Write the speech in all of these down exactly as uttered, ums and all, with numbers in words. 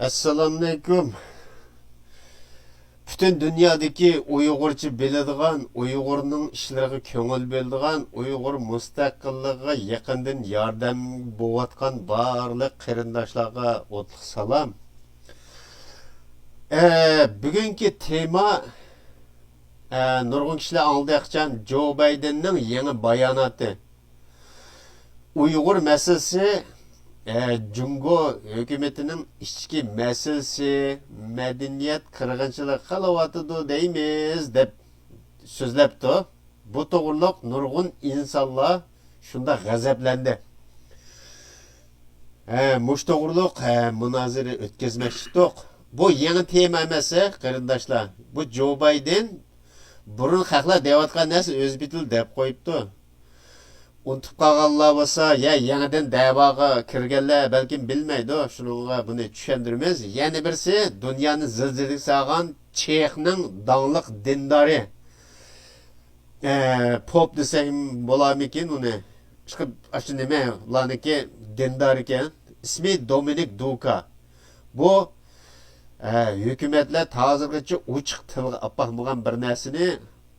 ئەسسالامۇئەلەيكۇم. پۈتۈن دۇنيادىكى ئۇيغۇرچە بىلىدىغان، ئۇيغۇرنىڭ ئىشلىرىغا كۆڭۈل بۆلىدىغان، ئۇيغۇر مۇستەقىللىقىغا يېقىندىن ياردەم بولۇۋاتقان بارلىق قېرىنداشلارغا ئوتلۇق سالام. ئە، بۈگۈنكى تېما، ئە، نۇرغۇن كىشىلەر ئاڭلىدى قاچان، جو بايدېننىڭ يېڭى باياناتى. ئۇيغۇر مەسىلىسى، ئە، جۇڭگو ھۆكۈمىتىنىڭ ئىچكى مەسىلىسى، مەدەنىيەت قىرغىنچىلىقى قىلىۋاتىدۇ دەيمىز، دەپ سۆزلەپتۇ. بۇ توغرۇلۇق نۇرغۇن ئىنسانلار شۇنداق غەزەپلەندى. ھە، مۇشۇ توغرۇلۇق، ھە، مۇنازىرە ئۆتكۈزمەكچىدۇق. بۇ يېڭى تېما ئەمەس، ھە، قېرىنداشلار. بۇ جو بايدېن بۇرۇن خەقلەر دەۋاتقان نەرسە ئۆزى پېتىلا دەپ قويۇپتۇ. ئۇنتۇپ قالغانلار بولسا، يا يېڭىدىن دەۋاغا كىرگەنلەر بەلكىم بىلمەيدۇ. شۇنىڭغا بۇنى چۈشەندۈرىمىز. يەنە بىرسى، دۇنيانى زىلزىلىگە سالغان چېخنىڭ داڭلىق دىندارى. ئە، پوپ دېسەم بولارمىكىن ئۇنى؟ ئىشقىلىپ، ئاشۇ نېمە، ئۇلارنىڭكى دىندار ئىكەن. ئىسمى دومىنىك دۇكا. بۇ، ئە، ھۆكۈمەتلەر ھازىرغىچە ئوچۇق تىلغا ئاپارمىغان بىر نەرسىنى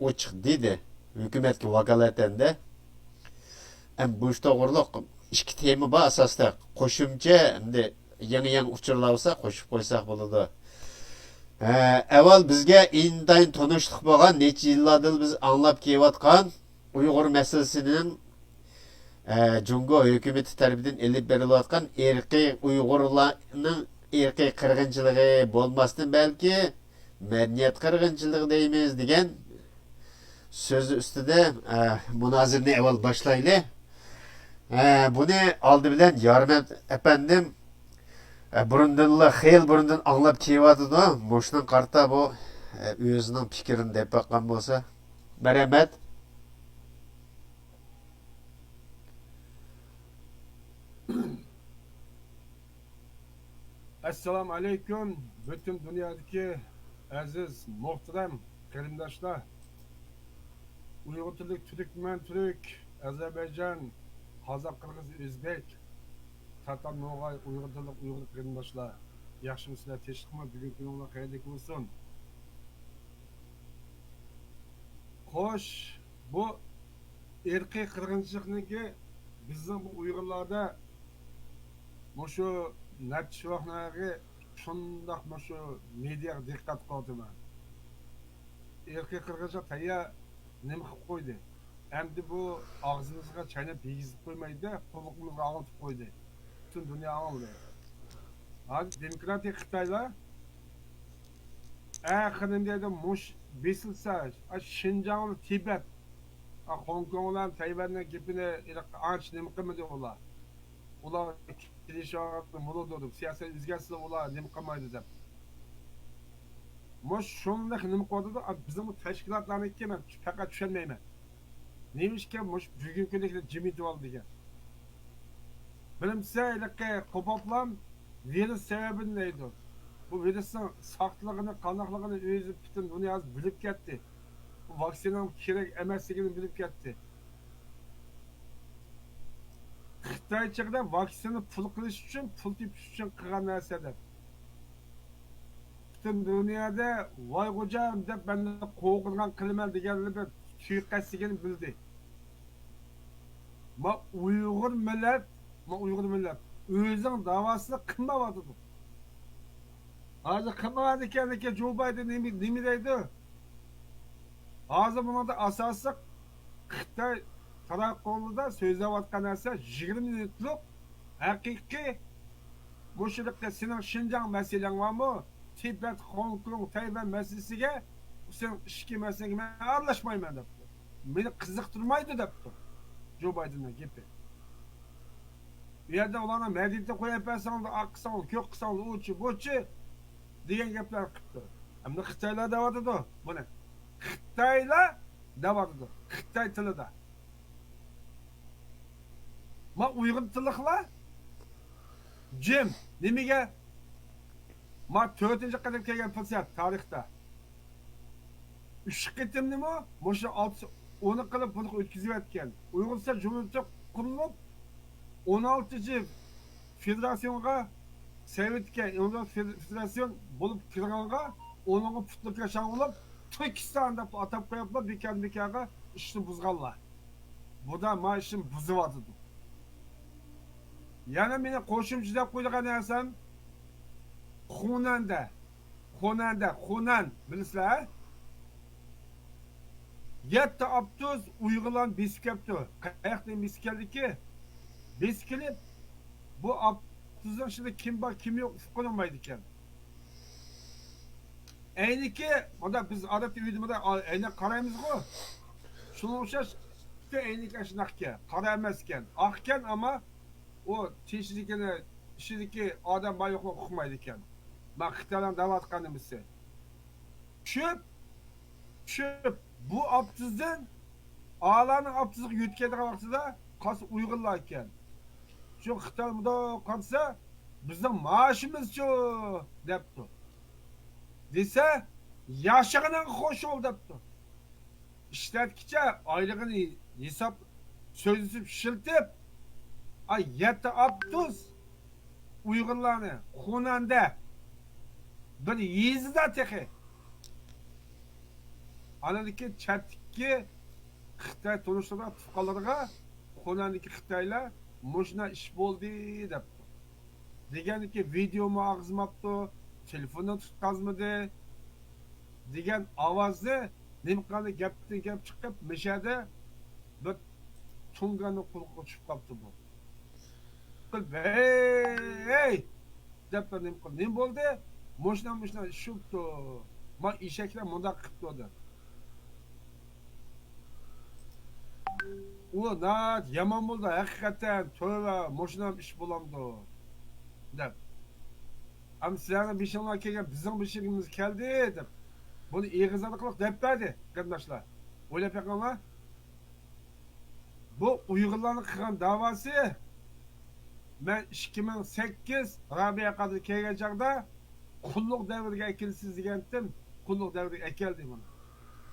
ئوچۇق دېدى. ھۆكۈمەتكە ۋاكالىتەن-دە. ئەم، بۇ ئىش توغرۇلۇق ئىككى تېما بار ئاساستا. قوشۇمچە، ئەمدى يېڭى-يېڭى ئۇچۇرلار بولسا قوشۇپ قويساق بولىدۇ. ھە، ئەۋۋەل بىزگە ئىنتايىن تونۇشلۇق بولغان، نەچچە يىللاردىن بىز ئاڭلاپ كېلىۋاتقان ئۇيغۇر مەسىلىسىنىڭ، ئە، جۇڭگو ھۆكۈمىتى تەرىپىدىن ئېلىپ بېرىلىۋاتقان ئىرقىي ئۇيغۇرلارنىڭ ئىرقىي قىرغىنچىلىقى بولماستىن، بەلكى مەدەنىيەت قىرغىنچىلىقى دەيمىز دېگەن سۆز ئۈستىدە، ئە، مۇنازىرىنى ئەۋۋەل باشلايلى. ئە، بۇنى ئالدى بىلەن يارمەت ئەپەندىم، ئە، بۇرۇندىنلا، خېلى بۇرۇندىن ئاڭلاپ كېلىۋاتىدۇ. مۇشۇنىڭ قارىتا بۇ، ئە، ئۆزىنىڭ پىكرىنى دەپ باققان بولسا. مەرھەمەت. ئەسسالامۇ ئەلەيكۇم، پۈتۈن دۇنيادىكى ئەزىز، مۇھتەرەم قېرىنداشلار، ئۇيغۇر تىللىك تۈركمەن، تۈرك، ئەزەربەيجان، قازاق، قىرغىز، ئۆزبېك، تاتار، نوغاي، ئۇيغۇر تىللىق ئۇيغۇر قېرىنداشلار، ياخشىمۇسىلەر؟ تىنچلىقمۇ؟ بۈگۈنكى كۈنۈڭلار خەيرلىك بولسۇن. خوش، بۇ ئىرقىي قىرغىنچىلىقنىڭكى بىزنىڭ بۇ ئۇيغۇرلاردا مۇشۇ نەچچە ۋاقىتلارغا شۇنداق مۇشۇ مېدىياغا دىققەت قىلىۋاتىمەن. ئىرقىي قىرغىنچىلىق تەييار نېمە قىلىپ قويدى؟ ئەمدى بۇ ئاغزىمىزغا چايناپ يېگۈزۈپ قويمايدۇ، قۇلىقىمىزغا ئاڭلىتىپ قويدى. پۈتۈن دۇنيا ئاڭلىدى. ھازىر دېموكراتىك خىتايلار ئەخىرىنى دەيدۇ، مۇش بېسىلسا، ئا، شىنجاڭ بىلەن تىبەت، ئا، خوڭكوڭ بىلەن تەيۋەننىڭ گېپىنى ھېلىقى ئانچە نېمە قىلمىدى ئۇلار. ئۇلار كېلىشىۋالغان بولىدۇ دەپ، سىياسەت ئۆزگەرسىلا ئۇلار نېمە قىلمايدۇ دەپ. مۇش شۇنداق نېمە قىلىۋاتىدۇ، ئا، بىزنىڭ بۇ تەشكىلاتلارنىڭكى مەن پەقەت چۈشەنمەيمەن. نېمىشقا مۇشۇ بۈگۈنكى كۈندە جىم ئېتىۋالدى دېگەن. بىلمىسە، ھېلىقى قوپاپلام ۋىرۇس سەۋەبىدىن دەيدۇ. بۇ ۋىرۇسنىڭ ساختىلىقىنى، قانداقلىقىنى ئۆزى پۈتۈن دۇنيا ھازىر بىلىپ كەتتى. بۇ ۋاكسىنانىڭ كېرەك ئەمەسلىكىنى بىلىپ كەتتى. خىتاي چېغىدا ۋاكسىنا پۇل قىلىش ئۈچۈن، پۇل تېپىش ئۈچۈن قىلغان نەرسە دەپ. پۈتۈن دۇنيادا ۋاي غوجام دەپ مەننى قوغلىغان قىلىمەن دېگەنلەر بىر سۇيىقەستلىكىنى بىلدى. ما ئۇيغۇر مىللەت، ما ئۇيغۇر مىللەت ئۆزىنىڭ داۋاسىنى قىلمايۋاتىدۇ. ھازىر قىلمىغاندىكىن جو بايدېن نېمە، نېمە دەيدۇ؟ ھازىر بۇنىڭدا ئاساسلىق خىتاي تاراتقۇلىرىدا سۆزلەۋاتقان نەرسە يىگىرمە مىنۇتلۇق ھەقىقىي مۇشۇ سېنىڭ شىنجاڭ مەسىلەڭ بارمۇ؟ تىبەت، خوڭكوڭ، تەيۋەن مەسىلىسىگە، سېنىڭ ئىچكى مەسىلەڭگە مەن ئارىلاشمايمەن دەپتۇ. مېنى قىزىقتۇرمايدۇ دەپتۇ جو بايدېننىڭ گېپى. ئۇ يەردە ئۇلارنىڭ مەدەنىيىتىنى قويۇپ بەرسەڭلار، ئاق قىلساڭلار، كۆك قىلساڭلار، ئۇچى بۇچى دېگەن گەپلەرنى قىپتۇ. ئەمدى خىتايلار دەۋاتىدۇ بۇنى. خىتايلار دەۋاتىدۇ. خىتاي تىلىدا. ما ئۇيغۇر تىللىقلار جىم. نېمىگە؟ ما تۆتىنچى قېتىم كەلگەن پۇرسەت تارىختا. ئۈچ قېتىمنىمۇ مۇشۇ ئالتە ئونى قىلىپ بۇنى ئۆتكۈزۈۋەتكەن. ئۇيغۇرىستان جۇمھۇرىيىتى قۇرۇلۇپ، ئون ئالتىنچى فېدېراتسىيونغا سوۋېتكە، ئۇنىڭ فېدېراتسىيون بولۇپ كىرغانغا، ئۇنىڭغا پۇتلىرىغا شاڭ بولۇپ، تۈركىستان دەپ ئاتاپ قويۇپلا، بىكار بىكارغا ئىشنى بۇزغانلار. بۇدا ما ئىشنى بۇزۇۋاتىدۇ. يەنە مېنى قوشۇمچە دەپ قويىدىغان نەرسەم، خۇنەندە، خۇنەندە، خۇنەن بىلىسىلەر ھە؟ يەتتە ئاپتوبۇس ئۇيغۇرلارنى بېسىپ كەپتۇ. قاياقتىن بېسىپ كەلدىكى؟ بېسىپ كېلىپ، بۇ ئاپتوبۇسنىڭ ئىچىدە كىم بار، كىم يوق ئۇققىلى بولمايدىكەن. ئەينىكى، مۇندا بىز ئادەتتە ئۆيدە مۇندا ئەينەك قارايمىزغۇ. شۇنىڭغا ئوخشاش ئەينىكى ئاشۇنداقكەن. قارا ئەمەسكەن. ئاقكەن، ئەمما ئۇ تېشىدىكىنى، ئىچىدىكى ئادەم بار يوقلۇقىنى ئۇقمايدىكەن. مانا خىتايلارنىڭ دەۋاتقان نېمىسى. چۈشۈپ، چۈشۈپ، بۇ ئاپتوبۇستىن ئالانىڭ ئاپتوبۇسىغا يۆتكەيدىغان ۋاقتىدا قالسا ئۇيغۇرلار ئىكەن. شۇ خىتاي مۇنداق قارىسا، بىزنىڭ مائاشىمىزچۇ؟ دەپتۇ. دېسە، ياشىغىنىڭغا خوش بول دەپتۇ. ئىشلەتكىچە ئايلىقىنى ھېساب، سۆزلىشىپ ئىشلىتىپ، ئاي، يەتتە ئاپتوبۇس ئۇيغۇرلارنى خۇنەندە بىر يېزىدا تېخى. ئاندىن كېيىن چەتتىكى خىتاي تونۇشلىرىغا، تۇغقانلىرىغا خۇنەندىكى خىتايلار مۇشۇنداق ئىش بولدى دەپتۇ. دېگەنكى ۋىدېيومۇ ئاغزىماپتۇ، تېلېفوننى تۇتقازمىدى دېگەن ئاۋازنى نېمە قىلغاندا گەپتىن گەپ چىقىپ، مىشەدە بىر تۇڭگاننىڭ قۇلىقىغا چۈشۈپ قاپتۇ بۇ. قىلىپ، ھەي، ھەي! دەپلا نېمە قىلدى؟ نېمە بولدى؟ مۇشۇنداق، مۇشۇنداق ئىش بوپتۇ. ما ئېشەكلەر مۇنداق قىپتۇ دەپ. ئۇ ناھايىتى يامان بولدى، ھەقىقەتەن، تۆۋە، مۇشۇنداق ئىش بولامدۇ؟ دەپ. ئەمما سىلەرنىڭ بېشىڭلار كەلگەن، بىزنىڭ بېشىمىز كەلدى، دەپ. بۇنى ئېغىز ئارقىلىق دەپ بەردى، قېرىنداشلار. ئويلاپ بېقىڭلار. بۇ ئۇيغۇرلارنىڭ قىلغان داۋاسى، مەن ئىككى مىڭ سەككىز رابىيە قادىر كەلگەن چاغدا قۇللۇق دەۋرىگە ئەكېلىسىز دېگەنتىم، قۇللۇق دەۋرىگە ئەكەلدى بۇنى.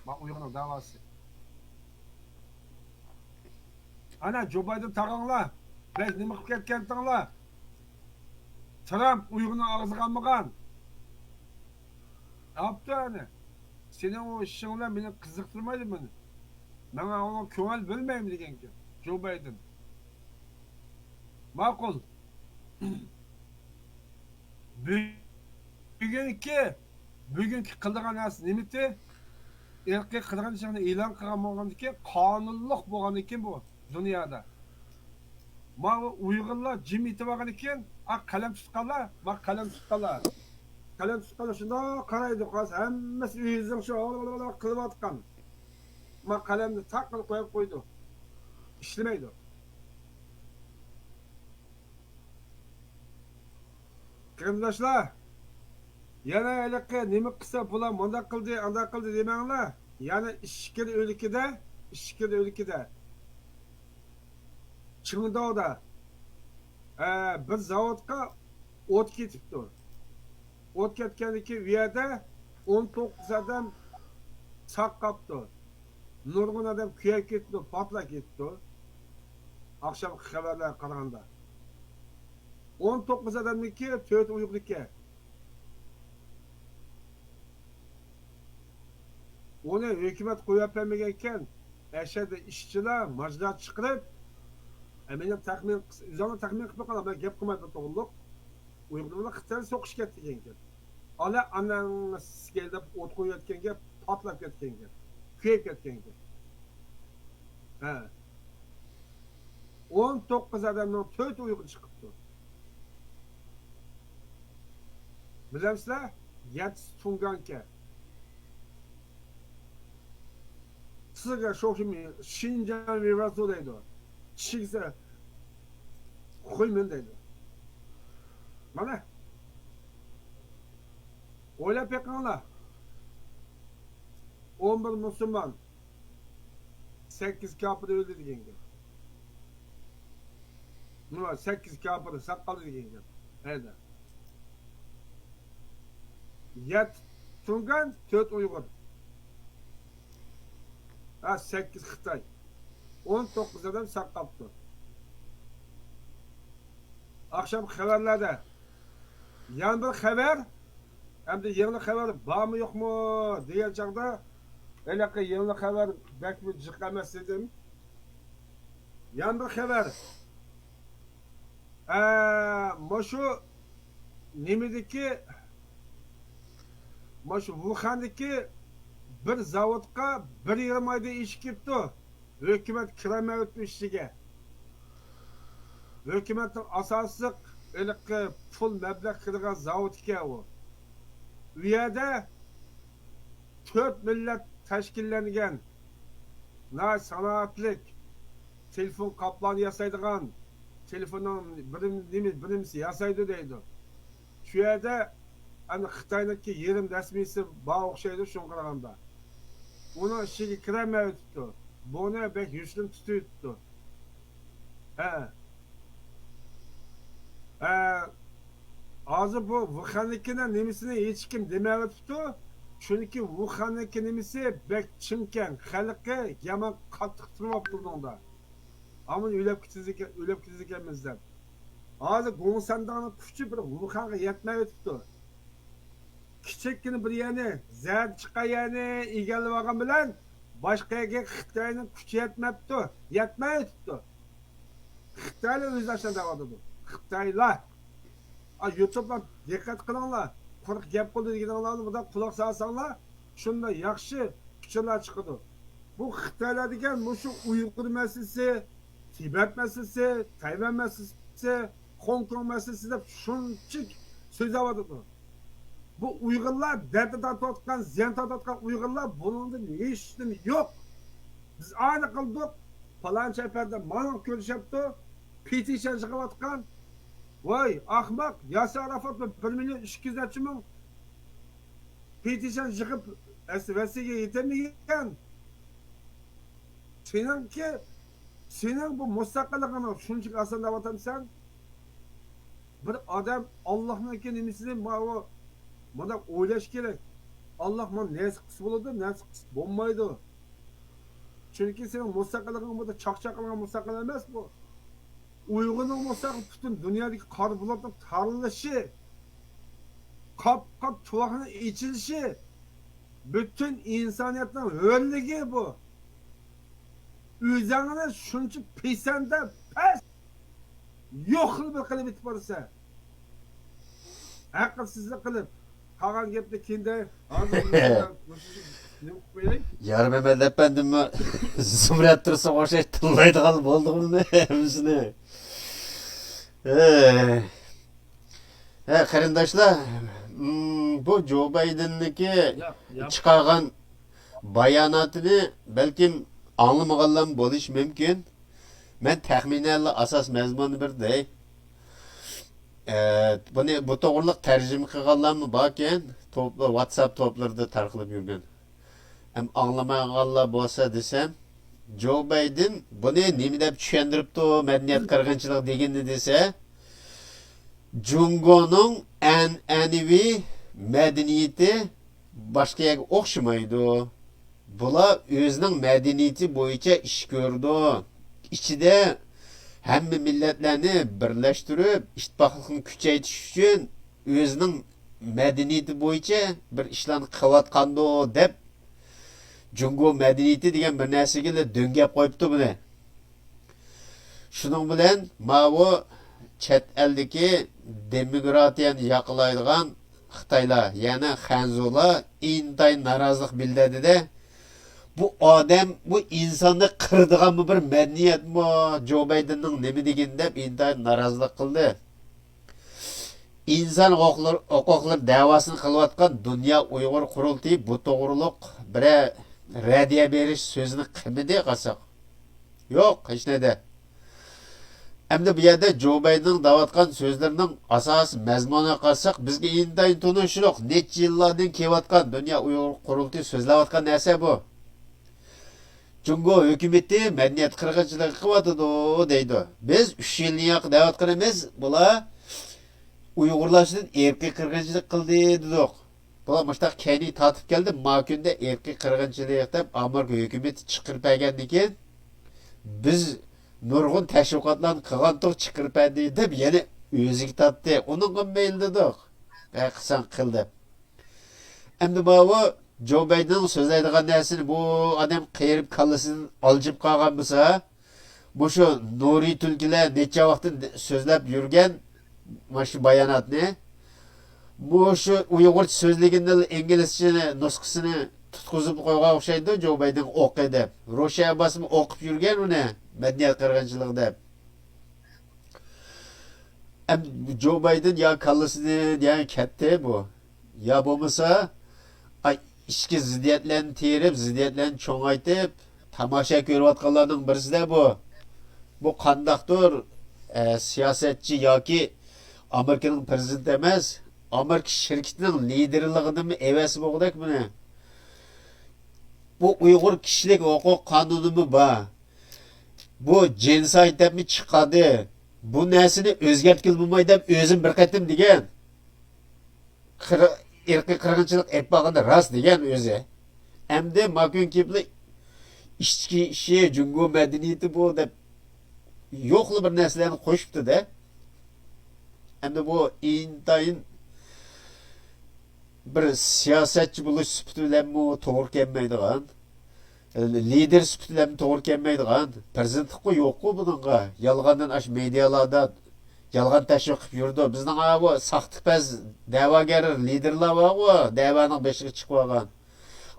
ما ئۇيغۇرنىڭ داۋاسى. ئانا، جو بايدېن تاغاڭلار، بەك نېمە قىلىپ كەتكەنتىڭلار؟ ترامپ ئۇيغۇرنىڭ ئاغزىغا ئالمىغان. ئاپتۇ ئەنە. سېنىڭ ئۇ ئىشىڭ بىلەن مېنى قىزىقتۇرمايدۇ مېنى. ماڭا ئۇنىڭ كۆڭۈل بۆلمەيمەن دېگەنكەن جو بايدېن. ماقۇل. بۈگۈنكى، بۈگۈنكى قىلىدىغان نەرسە نېمىتى؟ ئىرقىي قىرغىنچىلىقنى ئېلان قىلغان بولغاندىكىن، قانۇنلۇق بولغاندىكىن بۇ دۇنيادا. ماۋۇ ئۇيغۇرلار جىم ئېتىۋالغاندىكىن، ئا، قەلەم تۇتقانلار، ما قەلەم تۇتقانلار. قەلەم تۇتقانلار شۇنداق قارايدۇ، قارىسا ھەممىسى ئۆزىنىڭ شۇ قىلىۋاتقان. ما قەلەمنى تاق قىلىپ قويۇپ قويىدۇ. ئىشلىمەيدۇ. قېرىنداشلار، يەنە ھېلىقى نېمە قىلسا بۇلار مۇنداق قىلدى، ئانداق قىلدى دېمەڭلار. يەنە ئىچكىرى ئۆلكىدە، ئىچكىرى ئۆلكىدە، چىڭداۋدا، ئە، بىر زاۋۇتقا ئوت كېتىپتۇ. ئوت كەتكەندىن كېيىن ئۇ يەردە ئون توققۇز ئادەم ساق قاپتۇ. نۇرغۇن ئادەم كۆيۈپ كېتىپتۇ، پارتلاپ كېتىپتۇ. ئاخشامقى خەۋەرلەرگە قارىغاندا، ئون توققۇز ئادەمنىڭكى تۆتى ئۇيغۇر ئىكەن. ئۇنى ھۆكۈمەت قويۇپ بەرمىگەنكەن، ئەشەدە ئىشچىلار ماجىرا چىقىرىپ، ئە، مېنىڭ تەخمىن، ئۆزۈڭلار تەخمىن قىلىپ بېقىڭلار، مەن گەپ قىلماي بىر توغرىلىق. ئۇيغۇر بىلەن خىتاي سوقۇشۇپ كەتكەنكەن. ئالا ئاناڭ سىكەي دەپ ئوت قويۇۋەتكەن گەپ، پارتلاپ كەتكەن گەپ، كۆيۈپ كەتكەن گەپ. ھە. ئون توققۇز ئادەمنىڭ تۆتى ئۇيغۇر چىقىپتۇ. بىلەمسىلەر؟ يەتتىسى تۇڭگانكەن. سىزگە شوخشىمى شىنجاڭ ۋىۋاسۇ دەيدۇ. چىگسە خۇيمىن دەيدۇ. مانا. ئويلاپ بېقىڭلار. ئون بىر مۇسۇلمان، سەككىز كاپىر ئۆلدى دېگەن گەپ. نېمە، سەككىز كاپىر ساق قالدى دېگەن گەپ. ھەدە. يەتتە تۇڭگان، تۆت ئۇيغۇر. ھە، سەككىز خىتاي. ئون توققۇز ئادەم ساق قاپتۇ. ئاخشام خەۋەرلەردە يەنە بىر خەۋەر، ئەمدى يېڭى خەۋەر بارمۇ يوقمۇ دېگەن چاغدا، ھېلىقى يېڭى خەۋەر بەكمۇ جىق ئەمەس دېدىم. يەنە بىر خەۋەر. ئە، مۇشۇ نېمىدىكى، مۇشۇ ۋۇخەندىكى بىر زاۋۇتقا بىر يېرىم ئايدىن ئېشىپ كېتىپتۇ. ھۆكۈمەت كىرەلمەيۋاتىدۇ ئىچىگە. ھۆكۈمەتنىڭ ئاساسلىق ھېلىقى پۇل مەبلەغ كىرگەن زاۋۇت ئىكەن ئۇ. ئۇ يەردە تۆت مىللەت تەشكىللەنگەن ناھايىتى سانائەتلىك تېلېفون قاپلارنى ياسايدىغان، تېلېفوننىڭ بىر نېمە، بىر نېمىسى ياسايدۇ دەيدۇ. شۇ يەردە ئەنە خىتاينىڭكى يېرىم رەسمىيسى بار ئوخشايدۇ شۇنىڭغا قارىغاندا. ئۇنىڭ ئىچىگە كىرەلمەيۋېتىپتۇ. بۇنى بەك يوشۇرۇن تۇتۇۋېتىپتۇ. ھە. ھە. ھازىر بۇ ۋۇخەننىڭكىنىڭ نېمىسىنى ھېچكىم دېمەيۋېتىپتۇ. چۈنكى ۋۇخەننىڭكى نېمىسى بەك چىڭكەن، خەلقى يامان قاتتىق تۇرۇۋاپتۇ بۇنىڭدا. ئامان ئۆلۈپ كېتىدىكەن، ئۆلۈپ كېتىدىكەنمىز دەپ. ھازىر گوڭسەنداڭنىڭ كۈچى بىر ۋۇخەنغا يەتمەيۋېتىپتۇ. كىچىككىنە بىر يەرنى، زەردە چىققان يەرنى ئىگىلىۋالغان بىلەن باشقا يەرگە خىتاينىڭ كۈچى يەتمەپتۇ، يەتمەيۋېتىپتۇ. خىتايلار ئۆزى ئاشۇنداق دەۋاتىدۇ. خىتايلار. ئا، يۇتۇبلار دىققەت قىلىڭلار. قۇرۇق گەپ قىلدى دېگىنىڭلارنى بۇنداق قۇلاق سالساڭلار، شۇنداق ياخشى پىكىرلەر چىقىدۇ. بۇ خىتايلار دېگەن مۇشۇ ئۇيغۇر مەسىلىسى، تىبەت مەسىلىسى، تەيۋەن مەسىلىسى، خوڭكوڭ مەسىلىسى دەپ شۇنچە سۆزلەۋاتىدۇ. بۇ ئۇيغۇرلار دەردە تارتىۋاتقان، زىيان تارتىۋاتقان ئۇيغۇرلار بۇنىڭدىن ھېچنېمە يوق. بىز ئانى قىلدۇق، پالانچى ئەپەندى مانا كۆرۈشەپتۇ، پېتىشن يىغىۋاتقان. ۋاي ئاخماق، ياسىر ئاراپات بىر مىليون ئىككى يۈز نەچچە مىڭ پېتىشن يىغىپ، ئەس-، ۋەسىيگە يېتەلمىگەن. سېنىڭكى، سېنىڭ بۇ مۇستەقىللىقىڭنى شۇنچىلىك ئاسان دەۋاتامسەن؟ بىر ئادەم ئاللاھنىڭكى نېمىسىنى ماۋۇ مۇنداق ئويلاش كېرەك. ئاللاھ مانا نەرسە قىلسا بولىدۇ، نەرسە قىلسا بولمايدۇ. چۈنكى سېنىڭ مۇستەقىللىقىڭ بۇ چاقچاق قىلغان مۇستەقىل ئەمەس بۇ. ئۇيغۇرنىڭ بولسا پۈتۈن دۇنيادىكى قارا بۇلۇتنىڭ تارىلىشى، قاپ-قاپ تۇۋاقنىڭ ئېچىلىشى، پۈتۈن ئىنسانىيەتنىڭ ھۆرلۈكى بۇ. ئۆزۈڭنى شۇنچە پېسەندە، پەس، يوقلا بىر قىلىپ يېتىپ بارىسەن. ھەقىقەتسىزلىك قىلىپ، قالغان گەپنى كېيىن دەي. ھازىر نېمە قىلىپ قوياي؟ يارمەمەت ئەپەندىممۇ زۇمرەت تۇرسۇنغا ئوخشاش تىللايدىغان بولدۇقمۇ ھەممىسىنى؟ ھەي. ھە، قېرىنداشلار، مم، بۇ جو بايدېننىڭكى ياق، ياق. چىقارغان باياناتىنى بەلكىم ئاڭلىمىغانلارمۇ بولۇشى مۇمكىن. مەن تەخمىنەنلا ئاساس مەزمۇننى بىر دەي. ئە، بۇنى، بۇ توغرىلىق تەرجىمە قىلغانلارمۇ باركەن، توپ-، ۋاتساپ توپلىرىدا تارقىلىپ يۈرگەن. ئەم، ئاڭلىمىغانلار بولسا دېسەم، جو بايدېن بۇنى نېمە دەپ چۈشەندۈرۈپتۇ، مەدەنىيەت قىرغىنچىلىقى دېگىنىنى دېسە، جۇڭگونىڭ ئەنئەنىۋى مەدەنىيىتى باشقا يەرگە ئوخشىمايدۇ. بۇلار ئۆزىنىڭ مەدەنىيىتى بويىچە ئىش كۆرىدۇ. ئىچىدە ھەممە مىللەتلەرنى بىرلەشتۈرۈپ، ئىتتىپاقلىقنى كۈچەيتىش ئۈچۈن ئۆزىنىڭ مەدەنىيىتى بويىچە بىر ئىشلارنى قىلىۋاتقاندۇ دەپ، جۇڭگو مەدەنىيىتى دېگەن بىر نەرسىگىلا دۆڭگەپ قويۇپتۇ بۇنى. شۇنىڭ بىلەن ماۋۇ چەت ئەلدىكى دېموكراتىيەنى ياقلايدىغان خىتايلار، يەنى خەنزۇلار ئىنتايىن نارازىلىق بىلدۈردى-دە، بۇ ئادەم، بۇ ئىنساننى قىرىدىغانمۇ بىر مەدەنىيەتمۇ جو بايدېننىڭ نېمە دېگىنى دەپ ئىنتايىن نارازىلىق قىلدى. ئىنسان ھوقۇقلىرى، ھوقۇقلىرى دەۋاسىنى قىلىۋاتقان دۇنيا ئۇيغۇر قۇرۇلتىيى بۇ توغرۇلۇق بىرەر رەددىيە بېرىش سۆزىنى قىلمىدى قارىساق. يوق، ھېچنەدە. ئەمدى بۇ يەردە جو بايدېننىڭ دەۋاتقان سۆزلىرىنىڭ ئاساسىي مەزمۇنىغا قارىساق، بىزگە ئىنتايىن تونۇشلۇق، نەچچە يىللاردىن كېلىۋاتقان دۇنيا ئۇيغۇر قۇرۇلتىيى سۆزلەۋاتقان نەرسە بۇ. جۇڭگو ھۆكۈمىتى مەدەنىيەت قىرغىنچىلىقى قىلىۋاتىدۇ دەيدۇ. بىز ئۈچ يىلدىن ياقى دەۋاتقىنىمىز، بۇلار ئۇيغۇرلار ئۈستىدىن ئىرقىي قىرغىنچىلىق قىلدى دېدۇق. بۇلار مۇشتاق كەينىگە تارتىپ كەلدى، ما كۈندە ئىرقىي قىرغىنچىلىق دەپ ئامېرىكا ھۆكۈمىتى چىقىرىپ بەرگەندىن كېيىن، بىز نۇرغۇن تەشۋىقاتلارنى قىلغانتۇق، چىقىرىپ بەردى دەپ يەنە ئۆزىگە تارتتى. ئۇنىڭغا مەيلى دېدۇق. ھە، قىلساڭ قىل دەپ. ئەمدى ماۋۇ جو بايدېننىڭ سۆزلەيدىغان نەرسىنى بۇ ئادەم قېرىپ كاللىسىدىن ئالجىپ قالغان بولسا، مۇشۇ نۇرى تۈلكىلەر نەچچە ۋاقىتتىن سۆزلەپ يۈرگەن مانا شۇ باياناتنى، مۇشۇ ئۇيغۇرچە سۆزلىگىنىلا ئىنگلىزچە نۇسخىسىنى تۇتقۇزۇپ قويغان ئوخشايدۇ، جو بايدېن ئوقى دەپ. روشەن ئابباسمۇ ئوقۇپ يۈرگەن ئۇنى، مەدەنىيەت قىرغىنچىلىقى دەپ. ئەم، جو بايدېن يا كاللىسىدىن يا كەتتى بۇ. يا بولمىسا، ئاي، ئىچكى زىددىيەتلەرنى تېرىپ، زىددىيەتلەرنى چوڭايتىپ، تاماشا كۆرۈۋاتقانلارنىڭ بىرسىدە بۇ. بۇ قانداقتۇر، ئە، سىياسەتچى ياكى ئامېرىكىنىڭ پىرېزىدېنتى ئەمەس، ئامېرىكا شىركىتىنىڭ لىدېرلىقىدىنمۇ ئەۋەتسە بولغۇدەك بۇنى. بۇ ئۇيغۇر كىشىلىك ھوقۇق قانۇنىمۇ بار. بۇ جېنوسايد دەپمۇ چىقاردى. بۇ نەرسىنى ئۆزگەرتكىلى بولمايدۇ دەپ ئۆزۈم بىر قېتىم دېگەن. قىر-، ئىرقىي قىرغىنچىلىق ئېلىپ بارغىنى راست دېگەن ئۆزى. ئەمدى ما كۈنكى بىلەن ئىچكى ئىشى، جۇڭگو مەدەنىيىتى بۇ دەپ يوقلا بىر نەرسىلەرنى قوشۇپتۇ-دە. ئەمدى بۇ ئىنتايىن بىر سىياسەتچى بولۇش سۈپىتى بىلەنمۇ توغرا كەلمەيدىغان، لىدېر سۈپىتى بىلەن توغرا كەلمەيدىغان، پىرېزىدېنتلىققۇ يوققۇ بۇنىڭغا. يالغاندىن ئاش مېدىيالاردا يالغان تەشۋىق قىلىپ يۈرىدۇ. بىزنىڭ ئاۋۇ ساختىپەز دەۋاگەر لىدېرلار بارغۇ، دەۋانىڭ بېشىغا چىقىۋالغان.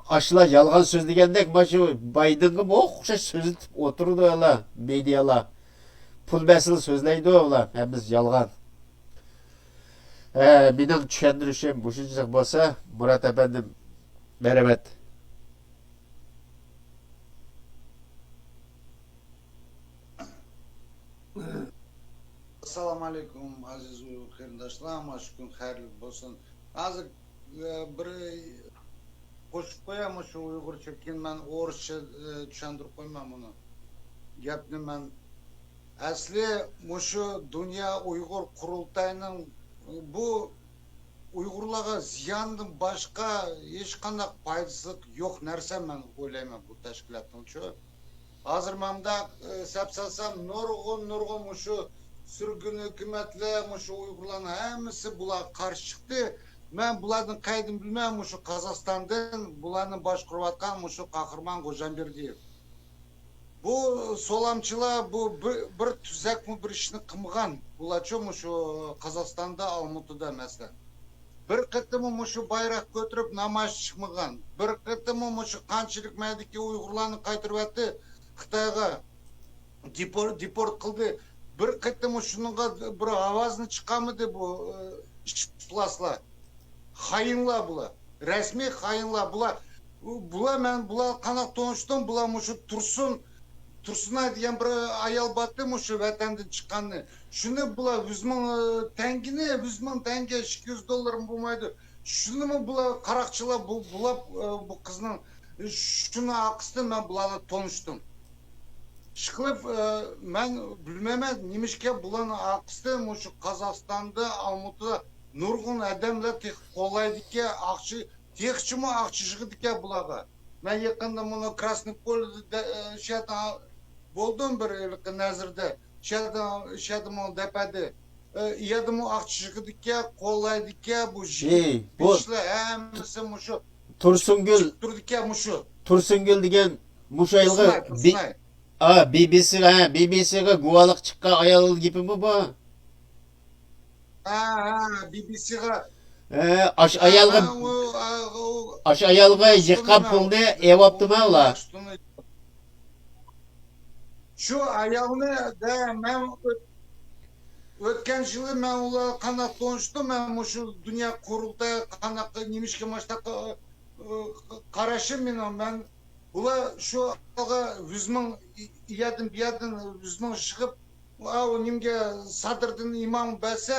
ئاشۇلار يالغان سۆزلىگەندەك، مانا شۇ بايدېنغىمۇ ئوخشاش سۆزلىتىپ ئولتۇرىدۇ ئۇلار، مېدىيالار. پۇل بەرسىلا سۆزلەيدۇ ئۇلار، ھەممىسى يالغان. ھە، مېنىڭ چۈشەندۈرۈشۈم مۇشۇنچىلىك بولسا، مۇرات ئەپەندىم، مەرھەمەت. ئەسسالامۇئەلەيكۇم، ئەزىز ئۇيغۇر قېرىنداشلار، مانا شۇ كۈن خەيرلىك بولسۇن. ھازىر، ئە، بىر قوشۇپ قوياي مۇشۇ ئۇيغۇرچە، كېيىن مەن ئورۇسچە، ئە، چۈشەندۈرۈپ قويىمەن بۇنى. گەپنى مەن، ئەسلى مۇشۇ دۇنيا ئۇيغۇر قۇرۇلتايىنىڭ بۇ ئۇيغۇرلارغا زىياندىن باشقا ھېچقانداق پايدىسى يوق نەرسە، مەن ئويلايمەن بۇ تەشكىلاتنىڭچۇ. ھازىر مەن مۇنداق، ئى، سەپ سالسام، نۇرغۇن، نۇرغۇن مۇشۇ سۈرگۈن ھۆكۈمەتلەر، مۇشۇ ئۇيغۇرلارنىڭ ھەممىسى بۇلارغا قارشى چىقتى. مەن بۇلاردىن قەيدىن بىلمەن، مۇشۇ قازاقىستاندىن بۇلارنى باشقۇرۇۋاتقان مۇشۇ قاھرىمان غوجامبېردىيېۋ. بۇ سولامچىلار، بۇ بىر، بىر تۈزەكمۇ بىر ئىشنى قىلمىغان. بۇلارچۇ مۇشۇ قازاقىستاندا، ئالمۇتىدا مەسىلەن. بىر قېتىممۇ مۇشۇ بايراق كۆتۈرۈپ نامايىش چىقمىغان. بىر قېتىممۇ مۇشۇ قانچىلىك مەيدىكى ئۇيغۇرلارنى قايتۇرۇۋەتتى خىتايغا. دېپور-، دېپورت قىلدى. بىر قېتىممۇ شۇنىڭغا بىر ئاۋازنى چىقارمىدى بۇ، ئى، ئىپلاسلار. خايىنلار بۇلار. رەسمىي خايىنلار بۇلار. بۇلار، مەن بۇلار قانداق تونۇشتۇم؟ بۇلار مۇشۇ تۇرسۇن، تۇرسۇنئاي دېگەن بىر ئايال بارتى مۇشۇ ۋەتەندىن چىققاننى. شۇنى بۇلار يۈز مىڭ، ئى، تەڭگىنى، يۈز مىڭ تەڭگە، ئىككى يۈز دوللارمۇ بولمايدۇ. شۇنىمۇ بۇلار قاراقچىلار بۇ-، بۇلاپ، ئى، بۇ قىزنىڭ، ئى، شۇنىڭ ئارقىسىدىن مەن بۇلارنى تونۇشتۇم. ئىشقىلىپ، ئى، مەن بىلمەيمەن، نېمىشقا بۇلارنىڭ ئارقىسىدىن مۇشۇ قازاقىستاندا، ئالمۇتىدا نۇرغۇن ئادەملەر تېخى قوللايدىكەن، ئاقچا، تېخىچىمۇ ئاقچا يىغىدىكەن بۇلارغا. مەن يېقىندا مۇنۇ كراسنوي پولدا، ئى، شۇ يەردە بولدۇم بىر ھېلىقى نەزىردە. شۇ يەردە، شۇ يەردىمۇ دەپ ئەدى. ئى، ئۇ يەردىمۇ ئاقچا يىغىدىكەن، قوللايدىكەن، بۇ ژىگىت ئى، بۇ بىچلەر ھەممىسى مۇشۇ تۇرسۇنگۈل، تۇرىدىكەن مۇشۇ. تۇرسۇنگۈل دېگەن مۇشۇ ئايالغا تۇرسۇنئاي، بى-، تۇرسۇنئاي. ئا، بى بى سى، ھە، بى بى سىغا گۇۋاھلىق چىققان ئايال گېپىمۇ بۇ؟ ھە، ھە، بى بى سىغا. ھە، ئاشۇ ھە، ئايالغا، ھە، ئۇ، ئا، ئۇ، ئاشۇ ئايالغا ئۇ يىغقان ئۇستىنى پۇلنى مەن، ئېۋاپتىما ئۇلار؟ ئۇستىنى. شۇ ئايالنى دە، مەن ئۆت-، ئۆتكەن يىلى مەن ئۇلار قانداق تونۇشتۇم، مەن مۇشۇ دۇنيا قۇرۇلتايى قانداق، نېمىشقا ماشتاق، ئى، قاراشىم مېنىڭ، مەن بۇلار شۇ ئايالغا يۈز مىڭ ئى-، ئىيەدىن بۇيەردىن يۈز مىڭ يىغىپ، ئاۋۇ نېمىگە سادىردىن ئىمام بەرسە،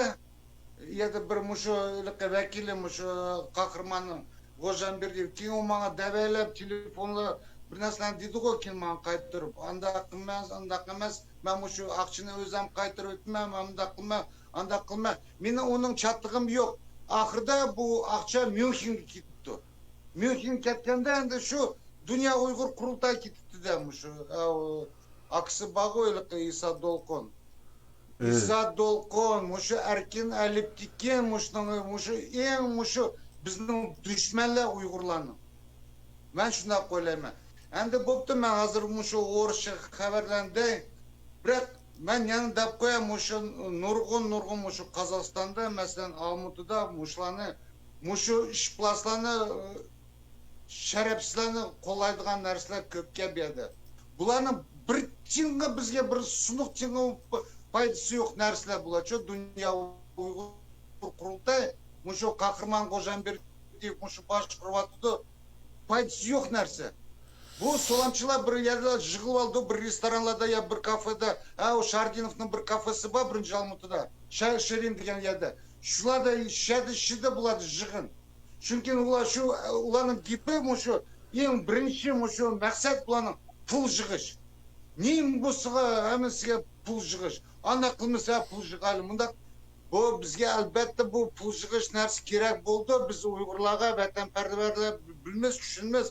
يەنە بىر مۇشۇ ھېلىقى ۋەكىلى، مۇشۇ قاھرىماننىڭ غوجامبېردىيېۋ، كېيىن ئۇ ماڭا دەۋەيلەپ، تېلېفونلا بىر نەرسىلەرنى دېدىغۇ، كېيىن ماڭا قايتۇرۇپ، ئانداق ئەمەس، ئانداق ئەمەس، مەن مۇشۇ ئاقچىنى ئۆزۈم قايتۇرۇۋېتىمەن، مەن مۇنداق قىلىمەن، ئانداق قىلىمەن. مېنىڭ ئۇنىڭ چاتىقىم يوق. ئاخىرىدا بۇ ئاقچا ميۇنخېنگە كېتىپتۇ. ميۇنخېنگە كەتكەندە ئەمدى شۇ دۇنيا ئۇيغۇر قۇرۇلتايى كېتىپتۇ-دە، مۇشۇ، ئاۋۇ، ئاكىسى بارغۇ ھېلىقى ئىسا دولقۇن. ئىزا دولقۇن، مۇشۇ ئەركىن ئەلىپتىكىن، مۇشۇنىڭ، مۇشۇ ئەڭ، مۇشۇ بىزنىڭ دۈشمەنلەر ئۇيغۇرلارنىڭ. مەن شۇنداق ئويلايمەن. ئەمدى بوپتۇ، مەن ھازىر مۇشۇ ئورۇسچە خەۋەرلەرنى دەي. بىراق، مەن يەنە دەپ قوياي، مۇشۇ نۇرغۇن، نۇرغۇن مۇشۇ قازاقىستاندا، مەسىلەن، ئالمۇتىدا مۇشۇلارنى، مۇشۇ ئىشپىلاسلارنى، شەرەپسىزلەرنى قوللايدىغان نەرسىلەر كۆپكەن بۇ يەردە. بۇلارنىڭ بىر تىيىنغا، بىزگە بىر سۇنۇق تىيىنغا پايدىسى يوق نەرسىلەر بۇلارچۇ. دۇنيا ئۇيغۇر قۇرۇلتاي، مۇشۇ قەھرىمان خوجامبېردىيېۋ مۇشۇ باشقۇرۇۋاتىدۇ. پايدىسى يوق نەرسە. بۇ سولامچىلار بىر يەردە يىغىلىۋالىدۇ، بىر رېستورانلاردا يا بىر كافېدا. ھە، ئۇ شاردىنوفنىڭ بىر كافېسى بار، بىرىنچى ئالمۇتىدا. شا-، شېرىن دېگەن يەردە. شۇلاردا، شۇ يەردە ئىچىدۇ بۇلاردا يىغىن. چۈنكى ئۇلار شۇ، ئۇلارنىڭ گېپى مۇشۇ، ئەڭ بىرىنچى مۇشۇ مەقسەت بۇلارنىڭ پۇل يىغىش. نېمە بولسىغا ھەممىسىگە پۇل يىغىش. ئانداق قىلمىسا پۇل يىغايلى، مۇنداق. بۇ بىزگە ئەلبەتتە بۇ پۇل يىغىش نەرسە كېرەك بولىدۇ. بىز ئۇيغۇرلارغا، ۋەتەنپەرۋەرلەر بىلمەس، چۈشىنمەس.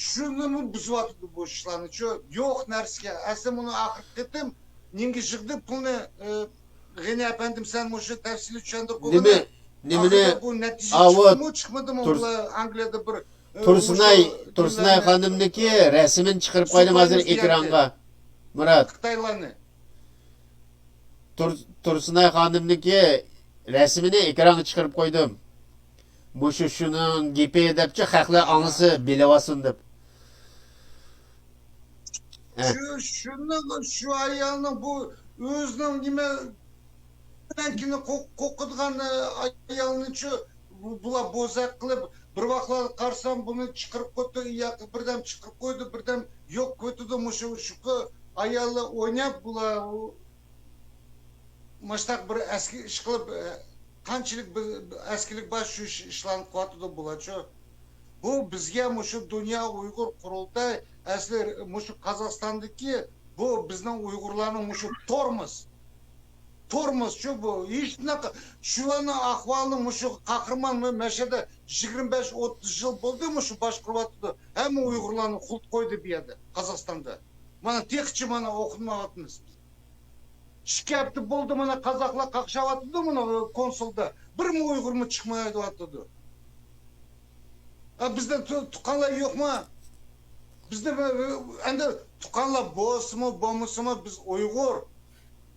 شۇنىمۇ بۇزۇۋاتىدۇ بۇ ئىشلارنىچۇ. يوق نەرسىگە. ئەسلى مۇنۇ ئاخىرقى قېتىم نېمىگە يىغدى پۇلنى، ئە، غېنى ئەپەندىم، سەن مۇشۇ تەپسىلىي چۈشەندۈرۈپ قويغىنا. نېمە، نېمىنى؟ ئاخىرىدا بۇ نەتىجە ئاۋۇ چىقتىمۇ، چىقمىدىمۇ؟ تۇرس-، ئۇلار ئانگلىيەدە بىر، ئە، تۇرسۇنئاي، مۇشۇ تۇرسۇنئاي خانىمنىڭكى رەسىمىنى چىقىرىپ قويدۇم ھازىر ئېكرانغا. مۇرات. خىتايلارنى. تۇر-، تۇرسۇنئاي خانىمنىڭكى رەسىمىنى ئېكرانغا چىقىرىپ قويدۇم. مۇشۇ شۇنىڭ گېپى دەپچۇ، خەقلەر ئاڭلىسا بىلىۋالسۇن دەپ. ھە. شۇ، شۇنىڭ، شۇ ئايالنىڭ بۇ ئۆزىنىڭ نېمە، بىلەنكىنى قو-، قوقىدىغان، ئايالنىچۇ، بۇ، بۇلار بوزەك قىلىپ، بىر ۋاقىتلاردا قارىسام، بۇنى چىقىرىپ قويدى، ياقى بىردەم چىقىرىپ قويدى، بىردەم يوق قويدى، مۇشۇ، شۇ ئاياللار ئويناپ، بۇلار، ئۇ، مۇشتاق بىر ئەسكى ئىش قىلىپ، ئە، قانچىلىك بىر، بىر ئەسكىلىك بار شۇ ئىش-، ئىشلارنى قىلىۋاتىدۇ بۇلارچۇ. بۇ بىزگە مۇشۇ دۇنيا ئۇيغۇر قۇرۇلتاي، ئەسلى مۇشۇ قازاقىستاندىكى بۇ بىزنىڭ ئۇيغۇرلارنىڭ مۇشۇ تورموز. تورموزچۇ بۇ. ھېچقانداق شۇلارنىڭ ئەھۋالىنى مۇشۇ قەھرىمان مۇ-، مەشەدە يىگىرمە بەش، ئوتتۇز يىل بولدى مۇشۇ باشقۇرۇۋاتىدۇ. ھەممە ئۇيغۇرلارنى قۇلۇپ قويدى بۇ يەردە، قازاقىستاندا. مانا تېخىچە مانا ئوقۇنمايۋاتىمىز. ئىككى ھەپتە بولدى، مانا قازاقلار قاقشاۋاتىدۇ، مانا كونسۇلدا. بىرمۇ ئۇيغۇرمۇ چىقمايۋاتىدۇ. ھە، بىزدە تۇ-، تۇغقانلار يوقمۇ؟ بىزدە بىر، ئەمدى تۇغقانلار بولسىمۇ، بولمىسىمۇ، بىز ئۇيغۇر.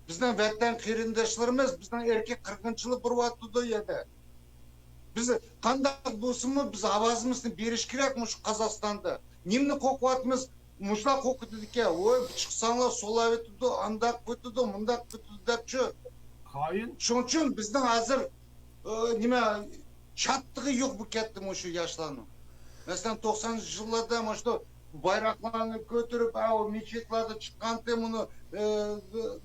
بىزنىڭ ۋەتەن قېرىنداشلىرىمىز، بىزنىڭ ئىرقىي قىرغىنچىلىق بولۇۋاتىدۇ يەردە. بىز قانداق بولسىمۇ، بىز ئاۋازىمىزنى بېرىش كېرەك مۇشۇ قازاقىستاندا. نېمىنى قورقۇۋاتىمىز؟ مۇشۇلار قورقۇتىدىكەن، ۋوي، چىقساڭلار سولاۋېتىدۇ، ئانداق قىلىۋېتىدۇ، مۇنداق قىلىۋېتىدۇ دەپچۇ. خائىن. شۇنىڭ ئۈچۈن بىزنىڭ ھازىر، ئى، نېمە، شادلىقى يوق بولۇپ كەتتى مۇشۇ ياشلارنىڭ. مەسىلەن، توقسانىنچى يىللاردا مۇشۇ بايراقلارنى كۆتۈرۈپ، ئاۋۇ مېچىتلاردا چىققانتى مۇنۇ، ئى،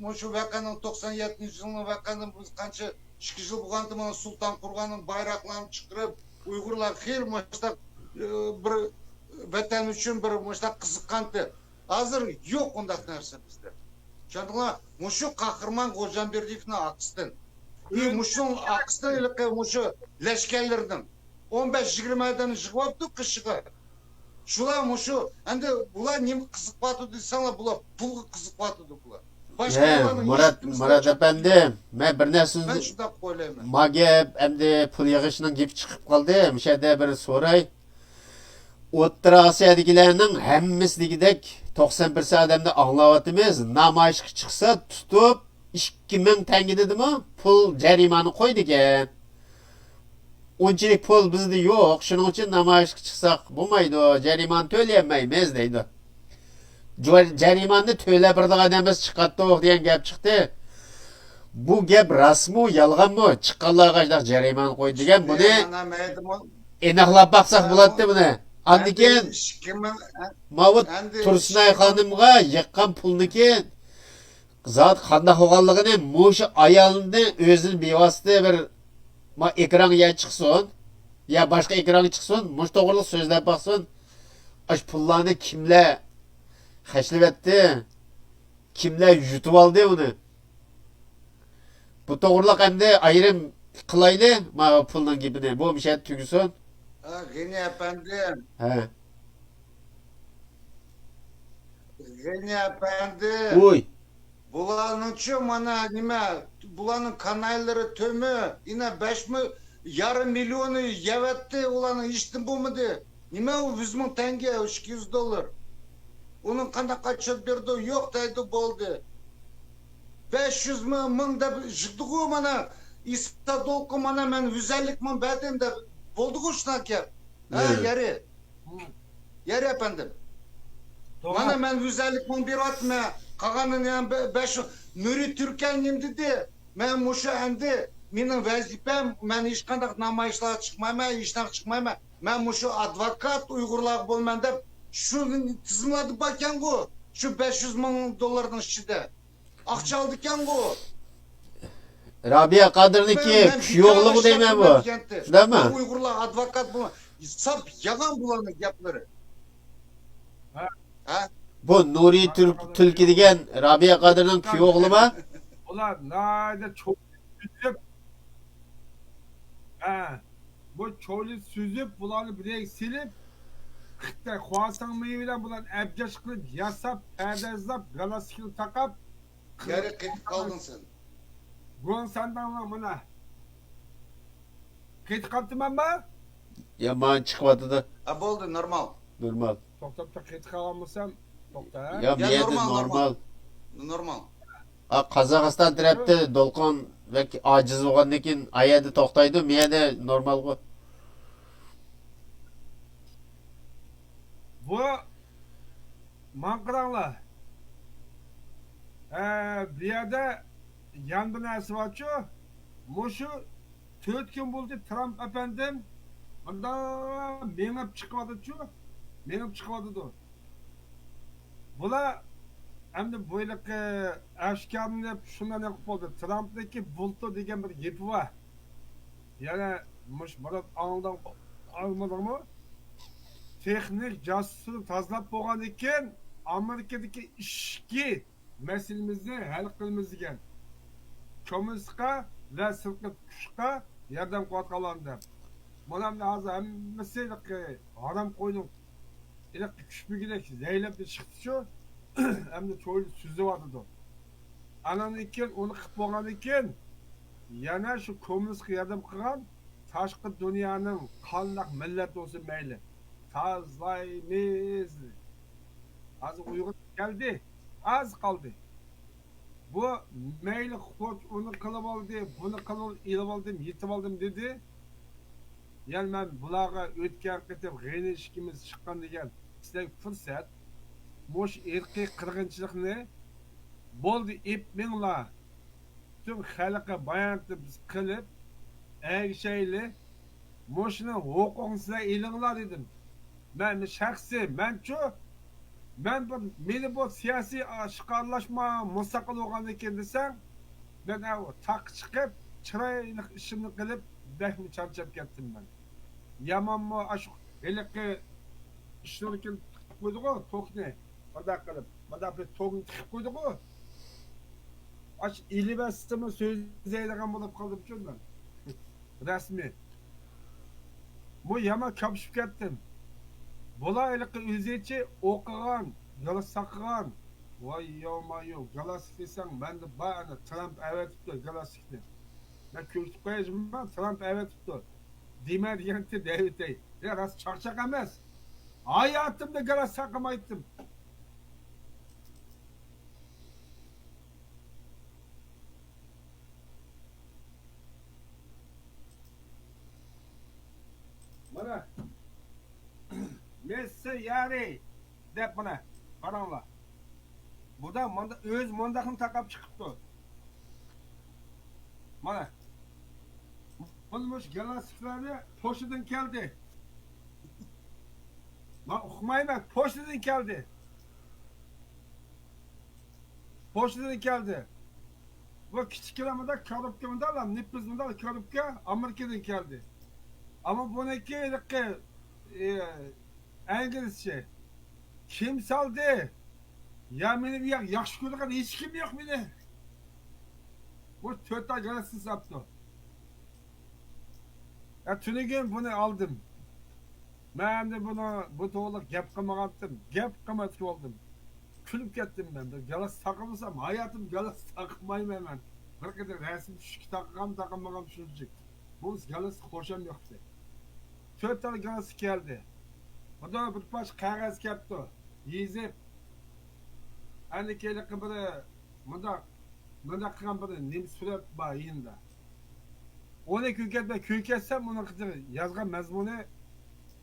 مۇشۇ ۋەقەنىڭ، توقسان يەتتىنچى يىلنىڭ ۋەقەنىڭ بىز قانچە، ئىككى يىل بولغانتى مانا سۇلتان قۇرغاننىڭ بايراقلارنى چىقىرىپ، ئۇيغۇرلار خېلى مۇشۇنداق، ئى، بىر ۋەتەن ئۈچۈن بىر مۇشۇنداق قىزىققانتى. ھازىر يوق ئۇنداق نەرسە بىزدە. چۈشەندىڭلار؟ مۇشۇ قەھرىمان غوجامبېردىيېۋنىڭ ئارقىسىدىن. ئى، مۇشۇنىڭ ئارقىسىدىن ھېلىقى مۇشۇ لەشكەرلىرىنىڭ ئون بەش يىگىرمە ئادەمنى يىغىۋاپتۇ قېشىغا. شۇلار مۇشۇ، ئەمدى بۇلار نېمە قىزىقىۋاتىدۇ دېسەڭلار، بۇلار پۇلغا قىزىقىۋاتىدۇ بۇلار. باشقا، ھە، بۇلارنىڭ مۇرات، ھېچ نېمىسى مۇرات ئەپەندى، مەن بىر نەرسىنى، مەن شۇنداق ئويلايمەن. ما گەپ ئەمدى پۇل يىغىشنىڭ گېپى چىقىپ قالدى. مۇشۇ يەردە بىر سوراي. ئوتتۇرا ئاسىيادىكىلەرنىڭ ھەممىسى دېگۈدەك توقسان بىر ئادەمنى ئاڭلاۋاتىمىز. نامايىشقا چىقسا تۇتۇپ ئىككى مىڭ تەڭگە دېدىمۇ پۇل جەرىمانە قويىدىكەن. ئۇنچىلىك پۇل بىزدە يوق، شۇنىڭ ئۈچۈن نامايىشقا چىقساق بولمايدۇ، جەرىمانە تۆلىيەلمەيمىز دەيدۇ. جۆ-، جەرىمانىنى تۆلەپ بېرىدىغان ئادەم بىز چىقاتتۇق دېگەن گەپ چىقتى. بۇ گەپ راستمۇ، يالغانمۇ؟ چىققانلارغا ئاشۇنداق جەرىمانە قويدى دېگەن بۇنى مانا مەيدىمۇ-، ئېنىقلاپ باقساق مانا بۇلاتتى بۇنى. ئاندىن ئەمدى كېيىن ئىككى مىڭ، ماۋۇ ئەمدى تۇرسۇنئاي ئىككى مىڭ خانىمغا يىغقان پۇلنىكى زادى قانداق بولغانلىقىنى مۇشۇ ئايالنى ئۆزىنى بىۋاسىتە بىر ما ئېكرانغا يا چىقسۇن، يا باشقا ئېكرانغا چىقسۇن، مۇشۇ توغرىلىق سۆزلەپ باقسۇن. ئاشۇ پۇللارنى كىملەر خەجلىۋەتتى؟ كىملەر يۇتۇۋالدى ئۇنى؟ بۇ توغرىلىق ئەمدى ئايرىم قىلايلى، ما پۇلنىڭ گېپىنى. بۇ مۇشۇ يەردە تۈگىسۇن. ھە، غېنى ئەپەندىم. ھە. غېنى ئەپەندى. ۋوي. بۇلارنىڭچۇ مانا نېمە، بۇلارنىڭ كانايلىرى تۆمۈر، يەنە بەش مىل-، يارىم مىليونى يەۋەتتى، ئۇلارنىڭ ھېچنېمە بولمىدى. نېمە ئۇ يۈز مىڭ تەڭگە، ئىككى يۈز دوللار؟ ئۇنىڭ قانداق ئاتچوت بېرىدۇ؟ يوق دەيدۇ، بولدى. بەش يۈز مىڭ، مىڭ دەپ يىغدىغۇ مانا، ئىسا دولقۇن مانا مەن يۈز ئەللىك مىڭ بەردىم دەپ، بولدىغۇ شۇنداق گەپ. ھە، يەرى. يەرى ئەپەندىم. مانا مەن يۈز ئەللىك مىڭ بېرىۋاتىمەن. قالغانىنى يەنە بە-، بەش، نۇرى تۈركەن نېمە دېدى؟ مەن مۇشۇ ئەمدى مېنىڭ ۋەزىپەم، مەن ھېچقانداق نامايىشلارغا چىقمايمەن، ھېچنەق چىقمايمەن. مەن مۇشۇ ئادۋوكات ئۇيغۇرلارغا بولىمەن دەپ شۇ تىزىملاردا باركەنغۇ، شۇ بەش يۈز مىڭ دوللارنىڭ ئىچىدە. ئاقچا ئالىدىكەنغۇ. رابىيە قادىرنىڭكى كۈيئوغلىغۇ دەيمەن بۇ. شۇنداقمۇ؟ ئۇيغۇرلار ئادۋوكات بۇ. ساپ يالغان بۇلارنىڭ گەپلىرى. ھە؟ بۇ نۇرى تۈرك، تۈلكە دېگەن رابىيە قادىرنىڭ كۈيئوغلىما؟ ئۇلار ناھايىتى چوڭ. ھە. بۇ چويلا سۈزۈپ، بۇلارنى بىر يەرگە سېلىپ، خىتاي خۇاساڭ مېيى بىلەن بۇلارنى ئەبجەش قىلىپ، ياساپ، پەردازلاپ، گالاستىكىنى تاقاپ، يەنە قېتىپ قالدىڭ سەن. گۇاڭسانداڭلار مانا. قېتىپ قاپتىمەنما؟ يا، مانا چىقىۋاتىدۇ. ھە، بولدى، نورمال. نورمال. توختاپ، توختاپ، قېتىپ قالغان بولسام، توختا، ھە؟ يا، يا، مەيەردە نورمال، نورمال. نورمال. نورمال. ئا، قازاقىستان تەرەپتە دولقۇن بەك ئاجىز بولغاندىن كېيىن، ئا يەردە توختايدۇ، مەيەردە نورمالغۇ. بۇ، ماڭا قاراڭلار. ئە، بۇ يەردە يەنە بىر نەرسە بارچۇ. مۇشۇ تۆت كۈن بولدى ترامپ ئەپەندىم مۇنداق مېڭىپ چىقىۋاتىدۇچۇ. مېڭىپ چىقىۋاتىدۇ. بۇلار ئەمدى بۇ ھېلىقى ئاشكارىلىنىپ شۇنداق قىلىپ بولدى. ترامپنىڭكى بۇلتۇر دېگەن بىر گېپى بار. يەنە مۇشۇ بۇرۇن ئاڭلىدىڭ-، ئاڭلىمىدىڭمۇ؟ تېخنىك جاسۇسنى تازىلاپ بولغاندىن كېيىن، ئامېرىكىدىكى ئىچكى مەسىلىمىزنى ھەل قىلىمىز دېگەن. كوممۇنىستقا ۋە سىرتقى كۈچقە ياردەم قىلىۋاتقانلارنى دەپ. مانا ئەمدى ھازىر ھەممىسى ھېلىقى ھارام قوينىڭ ھېلىقى كۈشپىگىدەك زەيلەپ چىقتىچۇ. ئەمدى چويلا سۈزۈۋاتىدۇ. ئاناندىن كېيىن ئۇنى قىلىپ بولغاندىن كېيىن، يەنە شۇ كوممۇنىستقا ياردەم قىلغان تاشقى دۇنيانىڭ قانداق مىللەت بولسۇن مەيلى، تازىلايمىز. ھازىر ئۇيغۇر كەلدى، ئاز قالدى. بۇ مەيلى خوش ئۇنى قىلىۋالدى، بۇنى قىلىۋالدى، ئېلىۋالدىم، يېتىۋالدىم دېدى. يەنى مەن بۇلارغا ئۆتكەن قېتىم غېنى ئىككىمىز چىققان دېگەن سىلەرگە پۇرسەت. مۇشۇ ئىرقىي قىرغىنچىلىقنى بولدى، ئېپ مېڭىڭلار. پۈتۈن خەلققە باياناتنى بىز قىلىپ، ئەگىشەيلى. مۇشۇنىڭ ھوقۇقىنى سىلەر ئېلىڭلار دېدىم. مەن شەخسىي، مەنچۇ، مەن بىر، مېنى بۇ سىياسىي ئىشقا ئارىلاشما، مۇستەقىل بولغاندىن كېيىن دېسەڭ، مەن ئەۋ تاغقا چىقىپ، چىرايلىق ئىشىمنى قىلىپ، بەكمۇ چارچاپ كەتتىم مەن. يامانمۇ ئاشۇ ھېلىقى ئىشلىرىكىن تىقىپ قويدىغۇ توكنى، مۇنداق قىلىپ، مۇنداق بىر توكنى تىقىپ قويدىغۇ. ئاش ئېلىۋەتسىمۇ سۆزلەيدىغان بولۇپ قالدىمچۇ مەن. رەسمىي. بۇ يامان كاپشىپ كەتتىم. بۇلار ھېلىقى ئۆزىچە ئوقۇغان، گالاستىك تاقىغان. ۋاي ياۋمايۇ، گالاستىك دېسەڭ مەندە بار ئەنە، ترامپ ئەۋەتىپتۇ گالاستىكنى. مەن كۆرسىتىپ قوياي، ترامپ ئەۋەتىپتۇ. دېمە دېگەنتى دەۋېتەي. يا راست چاقچاق ئەمەس. ھاياتىمدا گالاستىك تاقىمايتتىم. مانا. مېسسى يارى دەپ مانا. قاراڭلار. بۇدا ماندا ئۆز مانداقنى تاقاپ چىقىپتۇ. مانا. بۇ مۇشۇ گالاستىكلارنى پوچتىدىن كەلدى. مەن ئۇقمايمەن، پوچتىدىن كەلدى. پوچتىدىن كەلدى. بۇ كىچىككىنە مۇنداق كارۇپكا، مۇنداق نېپىز، مۇنداق كارۇپكا ئامېرىكىدىن كەلدى. ئەمما بۇنىڭكى ھېلىقى، ئى، ئىنگلىزچە. كىم سالدى؟ يا مېنى بۇ ياق-، ياخشى كۆرىدىغان ھېچكىم يوق مېنى. بۇ تۆت ئاي گرېسسىز ساپتۇ. يا تۈنۈگۈن بۇنى ئالدىم. مەن ئەمدى بۇنى، بۇ توغرىلىق گەپ قىلمىغانتىم. گەپ قىلماي تۇرۇۋالدىم. كۈلۈپ كەتتىم مەن. بىر گالاستا تاقىمىسام، ھاياتىمدا گالاستا تاقىمايمەن مەن. بىر قېتىم رەسىم چۈشۈشكە تاقىغان، تاقىمىغان شۇنچىلىك. بۇ گالاستا خوشام يوقتى. تۆت تال گالاستا كەلدى. بۇدا بىر پارچە قەغەز كەپتۇ. يېزىپ، ئەنە كېيىنلىكى بىر مۇنداق، مۇنداق قىلغان بىر نېمە سۈرەت بار يېنىدا. ئۇنى كۆركەتمە، كۆركەتسەم ئۇنىڭ يازغان مەزمۇنى،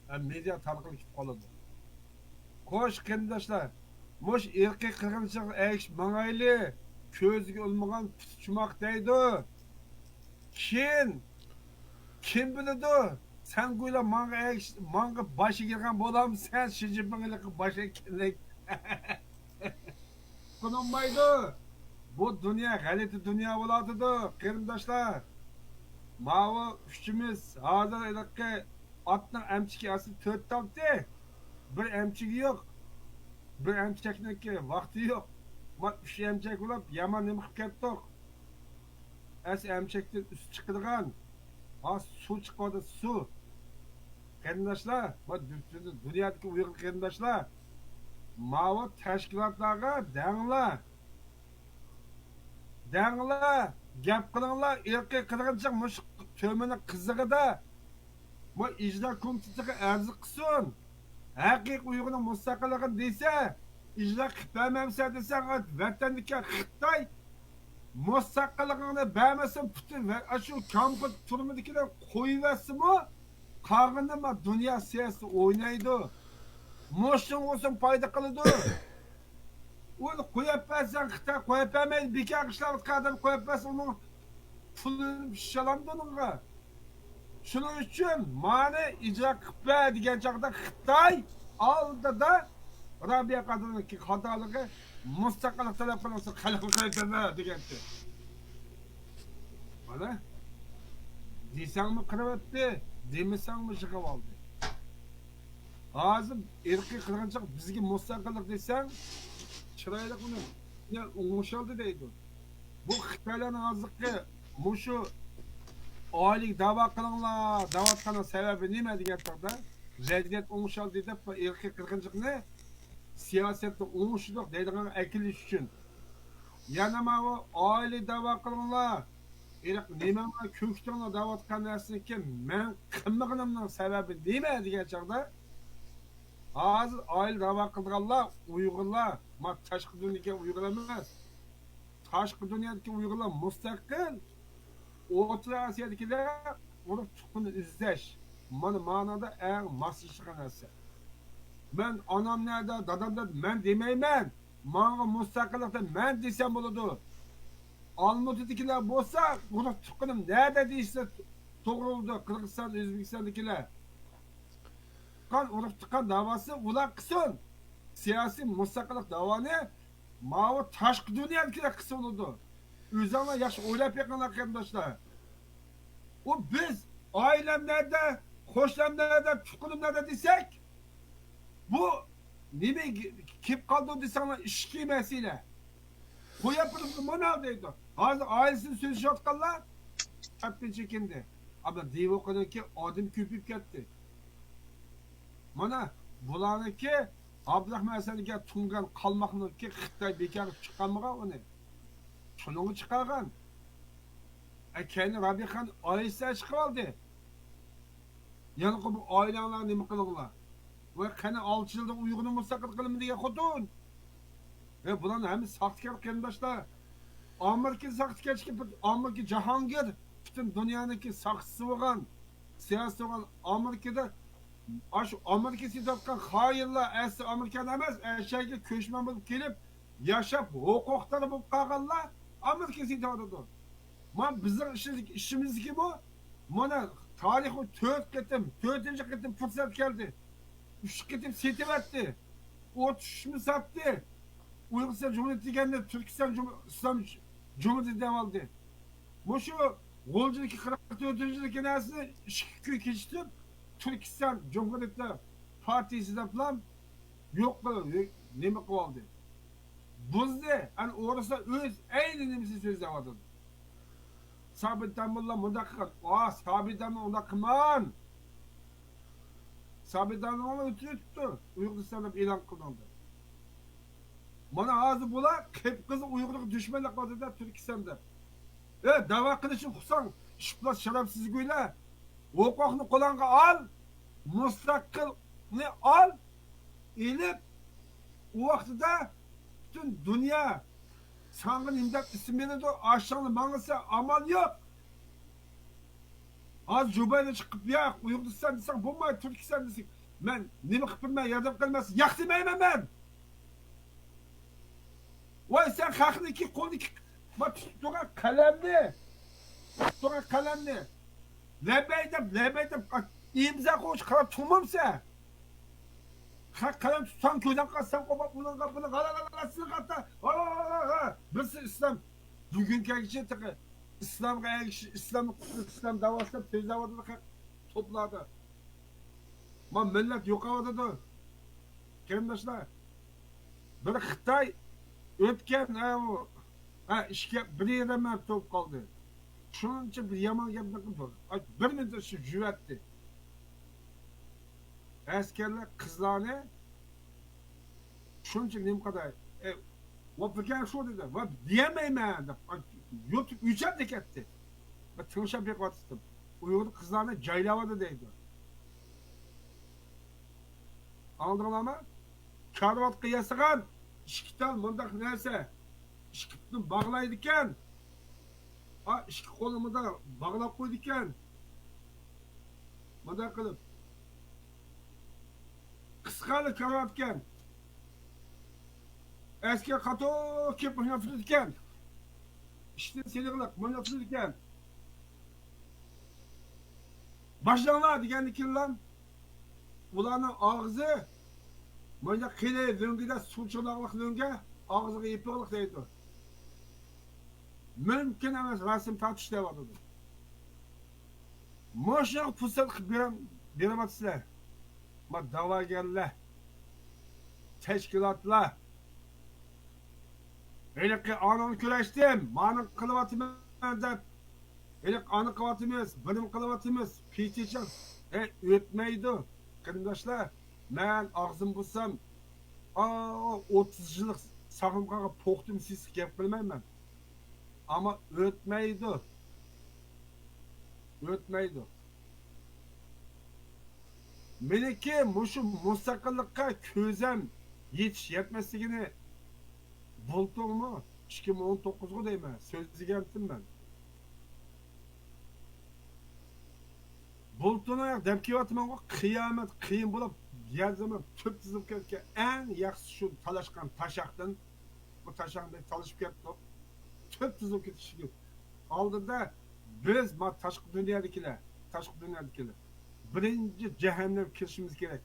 ئە، مېدىا تارقىلىپ كېتىپ قالىدۇ. خوش، قېرىنداشلار، مۇش ئىرقىي قىرغىنچىلىققا ئەگىشىپ ماڭايلى. كۆزگە ئىلمىغان پۇتى چوماق دەيدۇ. كىم، كىم بىلىدۇ؟ سەن گويلا ماڭا ئەگىشىپ، ماڭا باش ئېگىرگەن بولامسەن، شى جىنپىڭ ھېلىقى باش ئەگكەندەك. قىلىنمايدۇ. بۇ دۇنيا غەلىتە دۇنيا بولۇۋاتىدۇ، قېرىنداشلار. ماۋۇ ئۈچىمىز ھازىر ھېلىقى ئاتنىڭ ئەمچىكى ئەسلى تۆت تالتى. بىر ئەمچىكى يوق. بىر ئەمچەكنىڭكى ۋاقتى يوق. ما ئۈچ ئەمچەك بولۇپ يامان نېمە قىلىپ كەتتۇق. ئەس ئەمچەكتىن ئۈست چىقىدىغان، ھا، سۇ چىقىۋاتىدۇ، سۇ. قېرىنداشلار، ما دۇ-، دۇ-، دۇنيادىكى ئۇيغۇر قېرىنداشلار، ماۋۇ تەشكىلاتلارغا دەڭلار. دەڭلار، گەپ قىلىڭلار، ئىرقىي قىرغىنچىلىق مۇشۇ تۈرمىنىڭ قىزىقىدا. بۇ ئىجرا كومىتېتىغا ئەرز قىلسۇن. ھەقىقىي ئۇيغۇرنىڭ مۇستەقىللىقىنى دېسە، ئىجرا قىلىپ بەرمەمسەن دېسەڭ، ۋەتەندىكى خىتاي مۇستەقىللىقىڭنى بەرمىسۇن، پۈتۈن ۋە-، ئاشۇ كامپا تۈرمىدىكىلەر قويۇۋەتسىمۇ، قالغىنىنى دۇنيا سىياسىتى ئوينايدۇ. مۇشۇنىڭ ئۈچۈن پايدا قىلىدۇ. ئۇنى قويۇپ بەرسەڭ، خىتاي قويۇپ بەرمەيدۇ. بىكارغا ئىشلەۋاتقان ئادەم قويۇپ بەرسە، ئۇنىڭ پۇلىنى شالامدۇ ئۇنىڭغا. شۇنىڭ ئۈچۈن مانى ئىجرا قىلىپ بەر دېگەن چاغدا خىتاي ئالدىدا رابىيە قادىرنىڭكى خاتالىقى، مۇستەقىللىق تەلەپ قىلىڭ، خەلقنى قىرىۋېتىمەن دېگەنتى. مانا، دېسەڭمۇ قىرىۋەتتى، دېمىسەڭمۇ يىغىۋالدى. ھازىر ئىرقىي قىرغىنچىلىق، بىزگە مۇستەقىللىق دېسەڭ، چىرايلىق ئۇنى، يا ئوڭشالدى دەيدۇ. بۇ خىتايلارنىڭ ھازىرقى مۇشۇ ئائىلىگە داۋا قىلىڭلار دەۋاتقاننىڭ سەۋەبى نېمە دېگەن چاغدا، ۋەزىيەت ئوڭشالدى دەپ، بۇ ئىرقىي قىرغىنچىلىقنى سىياسەتتە ئوڭشىدۇق دەيدىغانغا ئەكېلىش ئۈچۈن. يەنە ماۋۇ ئائىلە داۋا قىلىڭلار، ئىرق نېمەڭلار، كۆكتۈڭلار دەۋاتقان نەرسىنىڭكى مەن قىلمىغىنىمنىڭ سەۋەبى نېمە دېگەن چاغدا، ھازىر ئائىلە داۋا قىلىدىغانلار ئۇيغۇرلار، ما تاشقى دۇنيادىكى ئۇيغۇر ئەمەس. تاشقى دۇنيادىكى ئۇيغۇرلار مۇستەقىل، ئوتتۇرا ئاسىيادىكىلەر ئۇرۇق تۇغقىنى ئىزدەش. مانا مانادا ئەڭ ماسلىشىدىغان نەرسە. مەن ئانام نەدە، دادام نەدە، مەن دېمەيمەن. ماڭا مۇستەقىللىقتا مەن دېسەم بولىدۇ. ئالمۇتىدىكىلەر بولسا، ئۇرۇق تۇغقىنىم نەدە دېيىشسە توغرا بولىدۇ. قىرغىزىستان، ئۆزبېكىستاندىكىلەر. قان ئۇرۇق تۇغقان داۋاسى ئۇلار قىلسۇن. سىياسىي مۇستەقىللىق داۋانى ماۋۇ تاشقى دۇنيادىكىلەر قىلسا بولىدۇ. ئۆزۈڭلار ياخشى ئويلاپ بېقىڭلار، قېرىنداشلار. ئۇ بىز ئائىلەم نەدە، قوشنام نەدە، تۇغقىنىم نەدە دېسەك، بۇ نېمە كېلىپ قالدى دېسەڭلار، ئىچكى مەسىلە. قويۇپ بېرىپلا مانا دەيدۇ. ھازىر ئائىلىسىنى سۆزلىشىۋاتقانلار چەتتىن چېكىندى. ئەمما دېۋوقىدىكى ئادەم كۆپىيىپ كەتتى. مانا بۇلارنىڭكى ئابدۇراخمان ھەسەنگە تۇڭگان قالماقنىڭكى خىتاي بىكارغا چىقارمىغان ئۇنى. شۇنىڭغا چىقارغان. ئە، كەينى رابىخان ئائىلىسى چىقىۋالدى. يەنە بۇ ئائىلەڭلار نېمە قىلىڭلار؟ ۋە قېنى ئالتە يىلدا ئۇيغۇرنى مۇستەقىل قىلىمەن دېگەن خوتۇن؟ ۋە بۇلارنىڭ ھەممىسى ساختىكار قېرىنداشلار. ئامېرىكا ساختىكارچىكى، ئامېرىكا جاھانگىر، پۈتۈن دۇنيانىڭكى ساقچىسى بولغان، سىياسىي بولغان ئامېرىكىدا ئاشۇ ئامېرىكا سېتىۋاتقان خائىنلار، ئەسلى ئامېرىكان ئەمەس، ئەشەگە كۆچمەن بولۇپ كېلىپ، ياشاپ ھوقۇقدار بولۇپ قالغانلار ئامېرىكا سېتىۋاتىدۇ. مانا بىزنىڭ ئىشىمىز-، ئىشىمىزدىكى بۇ. مانا تارىخ تۆت قېتىم، تۆتىنچى قېتىم پۇرسەت كەلدى. ئۈچ قېتىم سېتىۋەتتى. ئوتتۇز ئۈچنى ساتتى. ئۇيغۇرىستان جۇمھۇرىيىتى دېگەننى تۈركىستان جۇم-، ئىسلام جۇمھۇرىيىتى دەۋالدى. مۇشۇ غۇلجىدىكى قىرىق تۆتىنچى يىلدىكى نەرسىنى ئىككى كۈن كېچىكتۈرۈپ، تۈركىستان جۇمھۇرىيىتى پارتىيىسى دەپلا يوق قىلىپ، نېمە قىلىۋالدى؟ بۇزدى. ئەنە ئورۇسلار ئۆز ئەينى نېمىسىنى سۆزلەۋاتىدۇ. سابىت داموللا مۇنداق قىلغان. ۋا، سابىت داموللا ئۇنداق قىلمان. سابىت داموللا ئۆتۈپ ئۆتۈپتۇ. ئۇيغۇرىستان دەپ ئېلان قىلدىڭ دەپ. مانا ھازىر بۇلار قىپقىزىل ئۇيغۇرغا دۈشمەنلىك قىلىۋاتىدۇ، تۈركىستاندا. ئە، داۋا قىلىشنى ئۇقساڭ، ئىشپۇلاس شەرەپسىزگۈيلەر، ھوقۇقنى قولۇڭغا ئال، مۇستەقىلنى ئال، ئېلىپ، ئۇ ۋاقتىدا پۈتۈن دۇنيا ساڭا نېمە دەپ ئىسىم بېرىدۇ؟ ئاشۇڭنى ماڭىسا ئامال يوق. ھازىر جۇباينى چىقىپ، ياق، ئۇيغۇرسەن دېسەڭ بولمايدۇ، تۈركسەن دېسەڭ، مەن نېمە قىلىپ بېرىمەن، ياردەم قىلماسا، ياق دېمەيمەن مەن. ۋاي، سەن خەقنىڭكى قولىدىكى، ما، تۇتۇپ تۇرغان قەلەمنى، تۇتۇپ تۇرغان قەلەمنى لەببەي دەپ، لەببەي دەپ ئىمزا قويۇش قاراپ تۇرمامسەن؟ خەق قەلەم تۇتساڭ، كۆزۈڭ قاتساڭ، قوپاپ، ئۇنىڭغا، بۇنىڭغا، ھا، ھا، ھا، ھا، سىزگە قاتتا، ھا، ھا، ھا، ھا، ھا. بىرسى ئىسلام، بۈگۈنگە كەلگۈچە تېخى ئىسلامغا ئەگىشىش، ئىسلامنى قۇتقۇزۇش، ئىسلام داۋاسى دەپ سۆزلەۋاتىدۇ خەق توپلاردا. ما، مىللەت يوقاۋاتىدۇ. قېرىنداشلار، بىر خىتاي ئۆتكەن، ھە، ئۇ، ھە، ئىككى، بىر يېرىم ھەپتە بولۇپ قالدى. شۇنچە بىر يامان گەپنى قىلدى. ئاي، بىر مىنۇت ئىچىدە جۈۋەتتى. ئەسكەرلەر قىزلارنى شۇنچە نېمە قىلاي؟ ئە، ۋاپىكەن شۇ دېدى. ۋاپ دېيەلمەيمەن دەپ، ئاي، يوتۇپ ئۆچەپ كەتتى. مەن تىڭشاپ بېقىۋاتىتتىم. ئۇيغۇر قىزلارنى جايلاۋاتىدۇ دەيدۇ. ئاڭلىدىڭلارمۇ؟ كارىۋاتقا ياسىغان ئىككى تال مۇنداق نەرسە، ئىككى پۇتنى باغلايدىكەن. ھا، ئىككى قولىنى مۇنداق باغلاپ قويىدىكەن. مۇنداق قىلىپ. قىسقىلا كارىۋاتكەن. ئەسكەر قاتتىق كېلىپ مۇنداق تۇرىدىكەن. ئىشتىن سېلىقلىق مۇنداق تۇرىدىكەن. باشلاڭلار دېگەندىكىنلا ئۇلارنىڭ ئاغزى مۇنداق قېلىن لۆڭگىدە، سۇ چاناقلىق لۆڭگە، ئاغزىغا يېپىقلىق دەيدۇ. مۇمكىن ئەمەس، رەسىم تارتىش دەۋاتىدۇ. مۇشۇنىڭغا پۇرسەت قىلىپ بېرەم-، بېرىۋاتىسىلەر. ما دەۋاگەرلەر، تەشكىلاتلار، ھېلىقى ئانىڭنى كۆرۈشتۈم، مانى قىلىۋاتىمەن دەپ، ھېلىقى ئانى قىلىۋاتىمىز، بىرنېمە قىلىۋاتىمىز، پېتىچىڭ، ھە، ئۆتمەيدۇ. قېرىنداشلار، مەن ئاغزىم بۇزسام، ئا، ئوتتۇز يىللىق ساقىلىم قالغان پوختىم سېسىق گەپ قىلمايمەن. ئەمما ئۆتمەيدۇ. ئۆتمەيدۇ. مېنىڭكى مۇشۇ مۇستەقىللىققا كۆزەم يېتىش يەتمەسلىكىنى بۇلتۇرمۇ، ئىككى مىڭ ئون توققۇزغۇ دەيمەن، سۆزلىگەنتىم مەن. بۇلتۇرنىڭ دەپ كېلىۋاتىمەنغۇ، قىيامەت قىيىن بولۇپ، يەر زېمىن تۈپتۈزۈپ كەتكەن، ئەڭ ياخشىسى شۇ تالاشقان تاشاقتىن. بۇ تاشاقنى تالىشىپ كەتتۇق. تۈپتۈزۈپ كېتىشىگە ئالدىدا بىز، ما، تاشقى دۇنيادىكىلەر، تاشقى دۇنيادىكىلەر بىرىنچى جەھەننەمگە كىرىشىمىز كېرەك.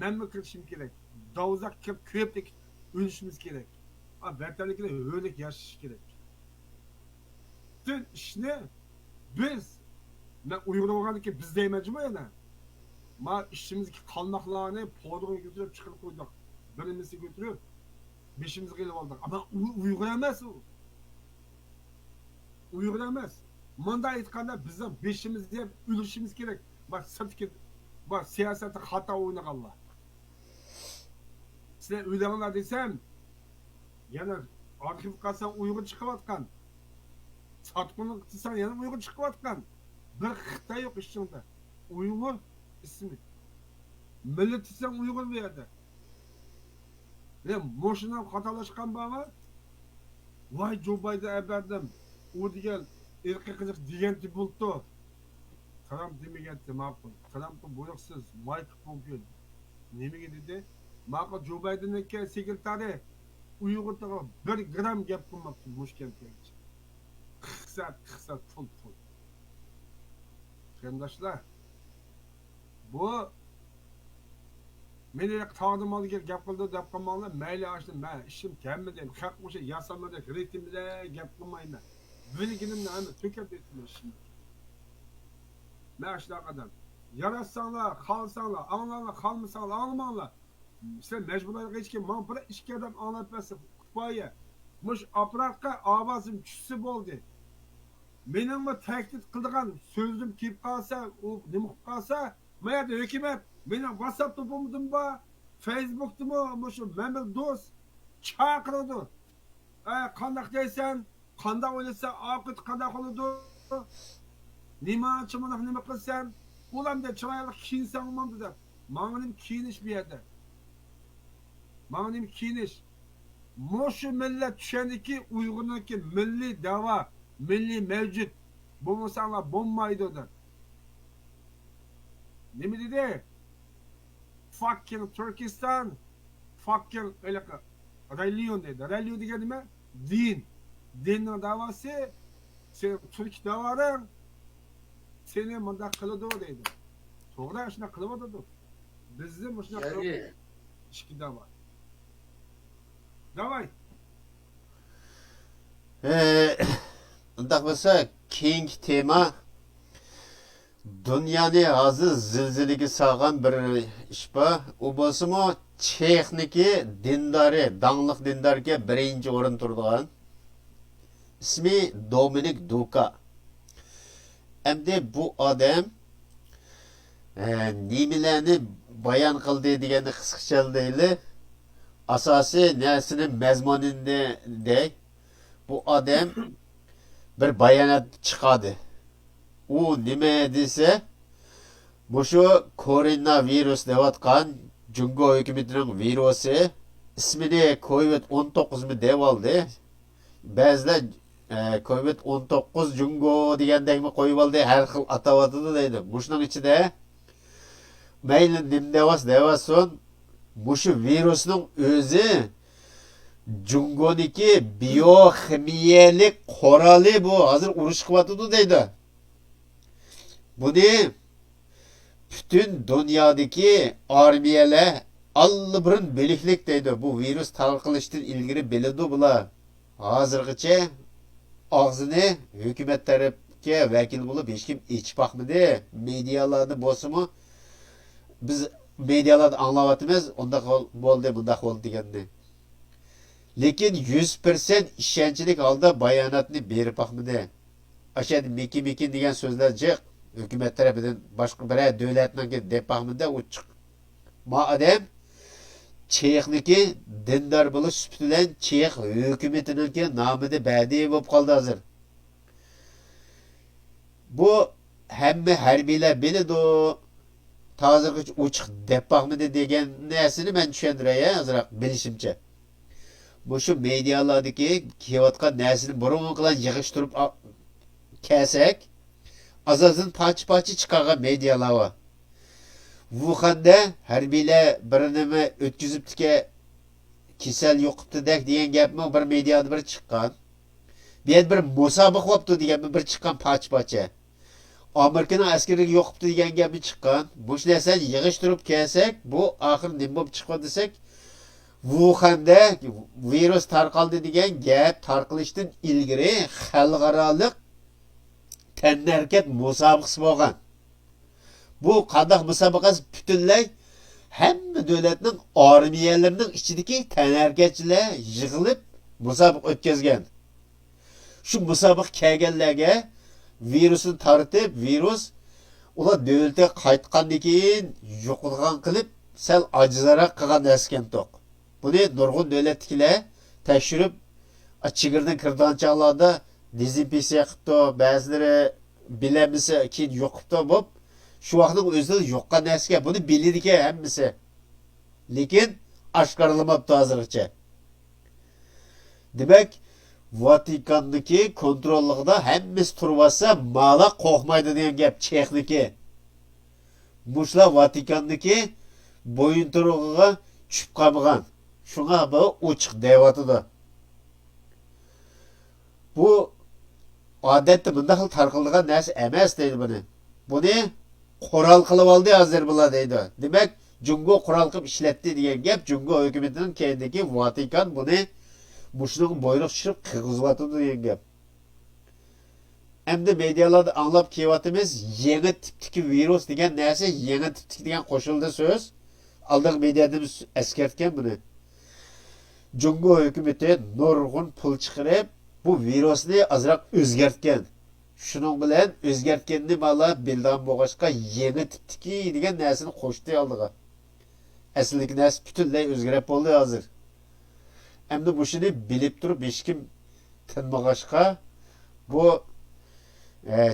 مەنمۇ كىرىشىم كېرەك. دوزاخقا كىرىپ كۆپلۈك ئۆلۈشىمىز كېرەك. ئا، ۋەتەندىكىلەر ھۆرلۈك ياشىشى كېرەك. پۈتۈن ئىشنى بىز، مەن ئۇيغۇر بولغاندىكىن بىز دەيمەن جۇمۇ يەنە. ما ئىچىمىزدىكى قالماقلارنى پودىغا كۆتۈرۈپ چىقىرىپ قويدۇق. بىرىمىزنى كۆتۈرۈپ، بېشىمىزغا ئېلىپ ئالدۇق. ئەمما ئۇ ئۇيغۇر ئەمەس ئۇ. ئۇيغۇر ئەمەس. مۇنداق ئېيتقاندا، بىزنىڭ بېشىمىزنى يەپ ئۆلۈشىمىز كېرەك. ما سىرتتىكى، ما سىياسەتتە خاتا ئوينىغانلار. سىلەر ئۆلۈڭلار دېسەم، يەنە ئارخىپقا قارىساڭ ئۇيغۇر چىقىۋاتقان. ساتقۇنلۇق دېسەڭ يەنە ئۇيغۇر چىقىۋاتقان. بىر خىتاي يوق ئىچىڭدە. ئۇيغۇر ئىسمى. مىللەت دېسەڭ ئۇيغۇر بۇ يەردە. يا مۇشۇنداق خاتالاشقان بارمۇ؟ ۋاي، جو بايدېن ئەپەندىم، ئۇ دېگەن ئىرقىي قىزىق دېگەنتى بولۇپتۇ. ترامپ دېمىگەنتى ماقۇل. ترامپقا بۇيرۇقسىز مايك پومپېو نېمىگە دېدى؟ ماقۇل، جو بايدېننىڭكى سېكرېتارى ئۇيغۇرغا بىر گرام گەپ قىلماپتۇ مۇشۇ كەمگىچە. ئىقتىساد، ئىقتىساد، پۇل، پۇل. قېرىنداشلار، بۇ مېنى تاغدىن مالدىن كېلىپ گەپ قىلدى دەپ قالماڭلار. مەيلى، ئاشۇ مەن ئىشىم كەلمىدى، خەق مۇشۇ ياسالمىدى، رىتىمدە گەپ قىلمايمەن. بىلگىنىمنى ھەممە تۆكۈپ ئېيتىمەن ئىشىمنى. مەن ئاشۇنداق ئادەم. ياراتساڭلار، خالىساڭلار ئاڭلاڭلار، خالىمىساڭلار ئاڭلىماڭلار. سىلەر مەجبۇرلايدىغان ھېچكىم، ماڭا بىر ئىككى ئادەم ئاڭلاپ بەرسە كۇپايە. مۇشۇ ئاپپاراتقا ئاۋازىم چۈشسە بولدى. مېنىڭمۇ تەھدىت قىلىدىغان سۆزۈم كېلىپ قالسا، ئۇ نېمە قىلىپ قالسا، ما يەردە ھۆكۈمەت، مېنىڭ ۋاتساپ توپۇمدىمۇ بار، فېيسبۇكتىمۇ مۇشۇ مەن بىلەن دوست، چاقىرىدۇ. ئە، قانداق دەيسەن؟ قانداق ئويلىسا ئاقىۋىتى قانداق بولىدۇ؟ نېمانچە مۇنداق نېمە قىلسەن؟ ئۇلام دە چىرايلىق كىيىنسەڭ بولمامدۇ دەپ. ماڭا نېمە كىيىنىش بۇ يەردە؟ ماڭا نېمە كىيىنىش؟ مۇشۇ مىللەت چۈشەندىكى، ئۇيغۇرنىڭكى مىللىي دەۋا، مىللىي مەۋجۇت بولمىساڭلار بولمايدۇ دەپ. نېمە دېدى؟ Fucking Turkistan, fucking ھېلىقى رېلىيون دېدى. رېلىيون دېگەن نېمە؟ دىن. دىننىڭ داۋاسى، سېنىڭ تۈرك داۋاڭ سېنى مۇنداق قىلىدۇ دەيدۇ. توغرا، شۇنداق قىلىۋاتىدۇ. بىزنى مۇشۇنداق قىلىپ ئىككى داۋا. داۋاي. ئۇنداق بولسا، كېيىنكى تېما دۇنيانى ھازىر زىلزىلىگە سالغان بىر ئىش بار. ئۇ بولسىمۇ چېخنىكى دىندارى، داڭلىق دىنداركەن، بىرىنچى ئورۇن تۇرىدىغان. ئىسمى دومىنىك دۇكا. ئەمدى بۇ ئادەم، ئە، نېمىلەرنى بايان قىلدى دېگەننى قىسقىچە دەيلى. ئاساسىي نەرسىنى، مەزمۇنىنى دەي. بۇ ئادەم بىر بايانات چىقاردى. ئۇ نېمە دېسە، مۇشۇ كوروناۋىرۇس دەۋاتقان جۇڭگو ھۆكۈمىتىنىڭ ۋىرۇسى، ئىسمىنى كوۋىد ئون توققۇزمۇ دەۋالدى. بەزىلەر، ئە، كوۋىد ئون توققۇز جۇڭگو دېگەندەكمۇ قويۇۋالدى، ھەر خىل ئاتاۋاتىدۇ دەيدۇ. مۇشۇنىڭ ئىچىدە مەيلى نېمە دەۋاتسا دەۋاتسۇن، مۇشۇ ۋىرۇسنىڭ ئۆزى جۇڭگونىڭكى بىيوخىمىيەلىك قورالى بۇ. ھازىر ئۇرۇش قىلىۋاتىدۇ دەيدۇ. بۇنى پۈتۈن دۇنيادىكى ئارمىيەلەر ئاللىبۇرۇن بىلىكلىك دەيدۇ. بۇ ۋىرۇس تارقىلىشتىن ئىلگىرى بىلىدۇ بۇلار. ھازىرغىچە ئاغزىنى ھۆكۈمەت تەرەپكە ۋەكىل بولۇپ ھېچكىم ئېچىپ باقمىدى. مېدىيالاردا بولسىمۇ، بىز مېدىيالاردا ئاڭلاۋاتىمىز، ئۇنداق بولدى، بۇنداق بولدى دېگەننى. لېكىن يۈز پىرسەنت ئىشەنچلىك ھالدا باياناتنى بېرىپ باقمىدى. ئاشۇ يەردە مىكى مىكى دېگەن سۆزلەر جىق. ھۆكۈمەت تەرىپىدىن، باشقا بىرەر دۆلەتنىڭكى دەپ باقمىدى، ئۇ چىق. ما ئادەم چېخنىكى دىندار بولۇش سۈپىتى بىلەن چېخ ھۆكۈمىتىنىڭكى نامىدا بەدىئىي بولۇپ قالدى ھازىر. بۇ ھەممە ھەربىيلەر بىلىدۇ. ھازىرغىچە ئوچۇق دەپ باقمىدى دېگەن نەرسىنى مەن چۈشەندۈرەي، ئازراق بىلىشىمچە. مۇشۇ مېدىيالاردىكى كېلىۋاتقان نەرسىنى بۇرۇنقىلار يىغىشتۇرۇپ ئا-، كەلسەك، ئاز-ئازدىن پارچە-پارچە چىقارغان مېدىيالار بار. ۋۇخەندە ھەربىيلەر بىر نېمە ئۆتكۈزۈپتىكەن، كېسەل يۇقۇپتۇ دەك دېگەن گەپمۇ بىر مېدىيادا بىر چىققان. بۇ يەردە بىر مۇسابىقە بوپتۇ دېگەنمۇ بىر چىققان پارچە-پارچە. ئامېرىكىنىڭ ئەسكىرى يۇقۇپتۇ دېگەن گەپمۇ چىققان. مۇشۇ نەرسىلەرنى يىغىشتۇرۇپ كەلسەك، بۇ ئاخىرى نېمە بولۇپ چىققان دېسەك، ۋۇخەندە ۋىرۇس تارقالدى دېگەن گەپ تارقىلىشتىن ئىلگىرى خەلقئارالىق تەنھەرىكەت مۇسابىقىسى بولغان. بۇ قانداق مۇسابىقە؟ پۈتۈنلەي ھەممە دۆلەتنىڭ ئارمىيەلىرىنىڭ ئىچىدىكى تەنھەرىكەتچىلەر يىغىلىپ مۇسابىقە ئۆتكۈزگەن. شۇ مۇسابىقە كەلگەنلەرگە ۋىرۇسنى تارتىپ، ۋىرۇس ئۇلار دۆلىتىگە قايتقاندىن كېيىن يۇقىدىغان قىلىپ، سەل ئاجىزراق قىلغان نەرسىكەنتۇق. بۇنى نۇرغۇن دۆلەتتىكىلەر تەكشۈرۈپ، ئا، چېگرىدىن كىرىدىغان چاغلاردا دېزىنفېكسىيە قىپتۇ، بەزىلىرى بىلەلمىسە كېيىن يۇقۇپتۇ بوپ، شۇ ۋاقىتنىڭ ئۆزىدە يۇققان نەرسىكەن. بۇنى بىلىدىكەن ھەممىسى. لېكىن ئاشكارىلىماپتۇ ھازىرغىچە. دېمەك، ۋاتىكاندىكى كونتروللۇقىدا ھەممىسى تۇرۇۋاتسا، مالا قورقمايدۇ دېگەن گەپ، چېخنىكى. مۇشۇلار ۋاتىكاندىكى بويۇنتۇرۇقىغا چۈشۈپ قالمىغان. شۇڭا بۇ ئوچۇق دەۋاتىدۇ. بۇ ئادەتتە مۇنداق خىل تارقىلىدىغان نەرسە ئەمەس دەيدۇ بۇنى. بۇنى قورال قىلىۋالدى ھازىر بۇلار دەيدۇ. دېمەك، جۇڭگو قورال قىلىپ ئىشلەتتى دېگەن گەپ، جۇڭگو ھۆكۈمىتىنىڭ كەينىدىكى ۋاتىكان بۇنى مۇشۇنىڭغا بۇيرۇق چۈشۈرۈپ قىلغۇزۇۋاتىدۇ دېگەن گەپ. ئەمدى مېدىيالاردا ئاڭلاپ كېلىۋاتىمىز، يېڭى تىپتىكى ۋىرۇس دېگەن نەرسە، يېڭى تىپتىكى دېگەن قوشۇلدى سۆز. ئالدىنقى مېدىيادىمۇ ئەسكەرتكەن بۇنى. جۇڭگو ھۆكۈمىتى نۇرغۇن پۇل چىقىرىپ، بۇ ۋىرۇسنى ئازراق ئۆزگەرتكەن. شۇنىڭ بىلەن ئۆزگەرتكەننى بالا بىلىدىغان بولغاچقا، يېڭى تىپتىكى دېگەن نەرسىنى قوشتى ئالدىغا. ئەسلىدىكى نەرسە پۈتۈنلەي ئۆزگىرىپ بولدى ھازىر. ئەمدى مۇشۇنى بىلىپ تۇرۇپ ھېچكىم تىنمىغاچقا، بۇ، ئە،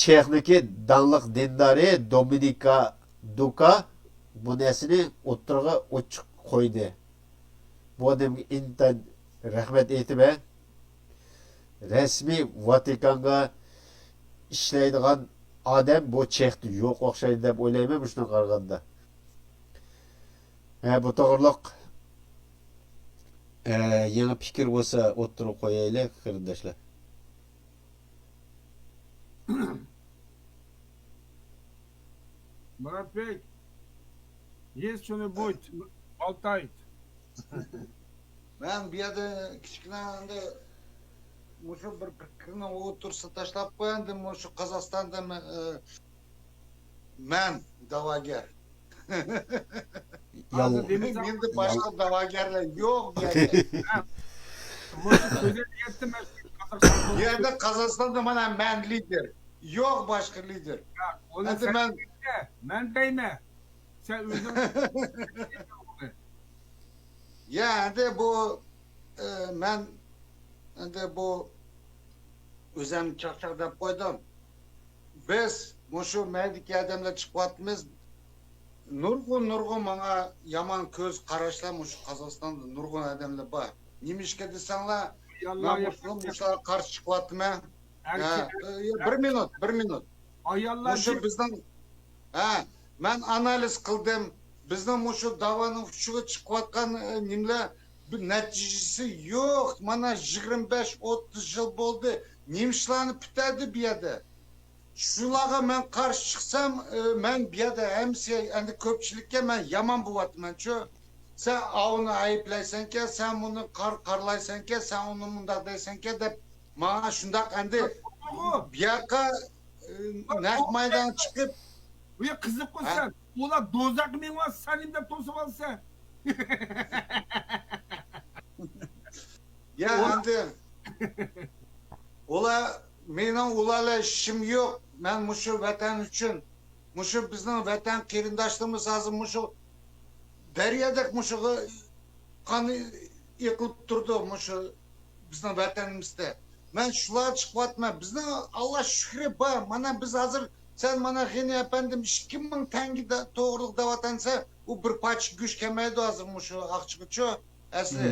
چېخنىكى داڭلىق دىندارى دومىنىكا دۇكا بۇ نەرسىنى ئوتتۇرىغا ئوچۇق قويدى. بۇ ئادەمگە ئىنتايىن رەھمەت ئېيتىمەن. رەسمىي ۋاتىكانغا ئىشلەيدىغان ئادەم بۇ چېختا يوق ئوخشايدۇ دەپ ئويلايمەن مۇشۇنى قارىغاندا. ھە، بۇ توغرۇلۇق، ئە، يېڭى پىكىر بولسا ئوتتۇرىغا قويايلى، قېرىنداشلار. مۇراتبەگ، есть что-нибудь болтать? مەن بۇ يەردە كىچىككىنە ئەمدى مۇشۇ بىر پىكىرنى ئوتتۇرىسىغا تاشلاپ قوياي، ئەمدى مۇشۇ قازاقىستاندا مەن، ئە، مەن دەۋاگەر. ھازىر دېمىسەڭ، مەندە باشقا دەۋاگەرلەر يوق بۇ يەردە. مۇشۇ سۆزلەپ كەتتىم مەن قازاقىستاندا. بۇ يەردە قازاقىستاندا مانا مەن لىدېر. يوق باشقا لىدېر. ئۇنى ئەمدى سەن مەن دەيمە، مەن دەيمە. سەن ئۆزۈڭ يا، ئەمدى بۇ، ئە، مەن ئەمدى بۇ ئۆزۈم چاقچاق دەپ قويدۇم. بىز مۇشۇ مەيدىكى ئادەملەر چىقىۋاتىمىز. نۇرغۇن، نۇرغۇن ماڭا يامان كۆز قاراشلار مۇشۇ قازاقىستاندا نۇرغۇن ئادەملەر بار. نېمىشقا دېسەڭلار، مەن مۇشۇ، مۇشۇلارغا قارشى چىقىۋاتىمەن. ھە، ئە، بىر مىنۇت، بىر مىنۇت. ئاياللار مۇشۇ بىزنىڭ، ھە، مەن ئانالىز قىلدىم. بىزنىڭ مۇشۇ داۋانىڭ ئۇچىغا چىقىۋاتقان، ئە، نېمىلەر، بىر نەتىجىسى يوق. مانا يىگىرمە بەش، ئوتتۇز يىل بولدى. نېمە ئىشلارنى پۈتەدى بۇ يەردە؟ شۇلارغا مەن قارشى چىقسام، ئە، مەن بۇ يەردە ھەممىسى ئەمدى كۆپچىلىككە مەن يامان بولۇۋاتىمەنچۇ. سەن ئاۋۇنى ئەيىبلەيسەنكەن، سەن مۇنى قار-، قارىلايسەنكەن، سەن ئۇنى مۇنداق دەيسەنكەن دەپ ماڭا شۇنداق ئەمدى بۇياققا، ئە، نەق مەيدانغا چىقىپ. بۇ قىزىققۇ سەن. ئۇلار دوزاخقا مېڭىۋالسا سەن نېمە دەپ توسۇۋالىسەن؟ يا ئەمدى ئۇلار، مېنىڭ ئۇلار بىلەن ئىشىم يوق. مەن مۇشۇ ۋەتەن ئۈچۈن، مۇشۇ بىزنىڭ ۋەتەن قېرىنداشلىرىمىز ھازىر مۇشۇ دەريادەك مۇشۇ قان ئېقىلىپ تۇرىدۇ مۇشۇ بىزنىڭ ۋەتىنىمىزدە. مەن شۇلار چىقىۋاتىمەن. بىزنىڭ ئاللا شۈكرى بار. مانا بىز ھازىر، سەن مانا غېنى ئەپەندىم ئىككى مىڭ تەڭگە توغرىلىق دەۋاتامسەن، ئۇ بىر پارچە گۆش كەلمەيدۇ ھازىر مۇشۇ ئاقچىغىچۇ ئەسلى.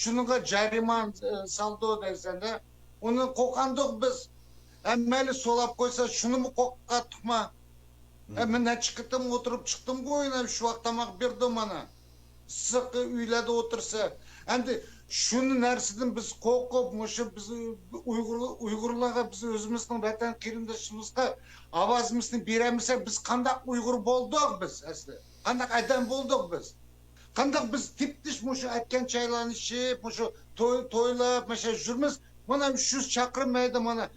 شۇنىڭغا جەرىمانە، ئە، سالدى دەيسەن-دە. ئۇنى قوقاندۇق بىز. ھەممەيلى سولاپ قويسا، شۇنىمۇ قوققاتتۇقما؟ ھە، مەن نەچچە قېتىم ئولتۇرۇپ چىقتىمغۇ، يەنە شۇ ۋاقىت تاماق بېرىدۇ مانا. ئىسسىق ئۆيلەردە ئولتۇرسا. ئەمدى شۇ نەرسىدىن بىز قورقۇپ، مۇشۇ بىز ئۇيغۇر، ئۇيغۇرلارغا، بىز ئۆزىمىزنىڭ ۋەتەن قېرىندىشىمىزغا ئاۋازىمىزنى بېرەلمىسەك، بىز قانداق ئۇيغۇر بولدۇق بىز ئەسلى؟ قانداق ئادەم بولدۇق بىز؟ قانداق بىز تىپتىش مۇشۇ ئەتكەن چايلارنى ئىچىپ، مۇشۇ توي، تويلاپ، مۇشۇ يۈرىمىز؟ مانا ئۈچ يۈز چاقىرىم مەيدە مانا.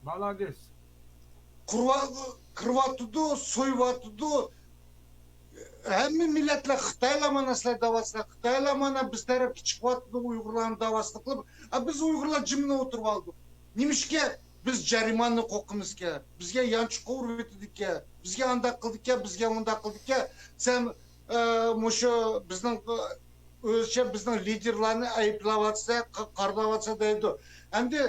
مالادېس. قۇرۇۋا-، قىرىۋاتىدۇ، سويۇۋاتىدۇ. ھەممە مىللەتلەر خىتايلار مانا سىلەر دەۋاتسىلەر. خىتايلار مانا بىز تەرەپكە چىقىۋاتىدۇ، ئۇيغۇرلارنى دەۋاتسىلەر قىلىپ. ئا، بىز ئۇيغۇرلار جىملا ئولتۇرۇپ ئالدۇق. نېمىشقا بىز جەرىمانە قوقىمىزكەن؟ بىزگە يانچۇققا ئۇرۇۋېتىدىكەن، بىزگە ئانداق قىلدىكەن، بىزگە مۇنداق قىلدىكەن. سەن، ئە، مۇشۇ بىزنىڭ، ئۆزىچە بىزنىڭ لىدېرلارنى ئەيىبلەۋاتىسەن، قا-، قارىلاۋاتىسەن دەيدۇ. ئەمدى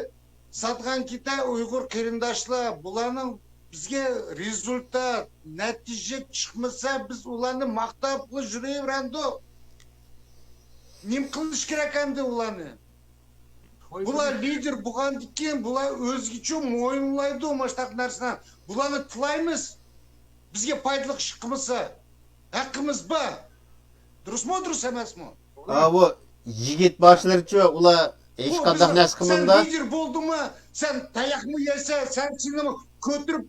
ساتقان كېتە ئۇيغۇر قېرىنداشلار، بۇلارنىڭ بىزگە رېزۇلتات، نەتىجە چىقمىسا، بىز ئۇلارنى ماختاپ يۈرۈۋېرەمدۇق. نېمە قىلىش كېرەك ئەمدى ئۇلارنى؟ بۇلار لىدېر بولغاندىكىن، بۇلار ئۆزگىچە مويۇنلايدۇ مۇشۇنداق نەرسىلەرنى. بۇلارنى تىلايمىز. بىزگە پايدىلىق ئىش قىلمىسا، ھەققىمىز بار. دۇرۇسمۇ، دۇرۇس ئەمەسمۇ؟ ئاۋۇ يىگىت باشلىرىچۇ، ئۇلار ھېچقانداق نەرسە قىلمىدى. سەن لىدېر بولدۇڭمۇ؟ سەن تاياقمۇ يەيسەن، سەن سېنى كۆتۈرۈپ،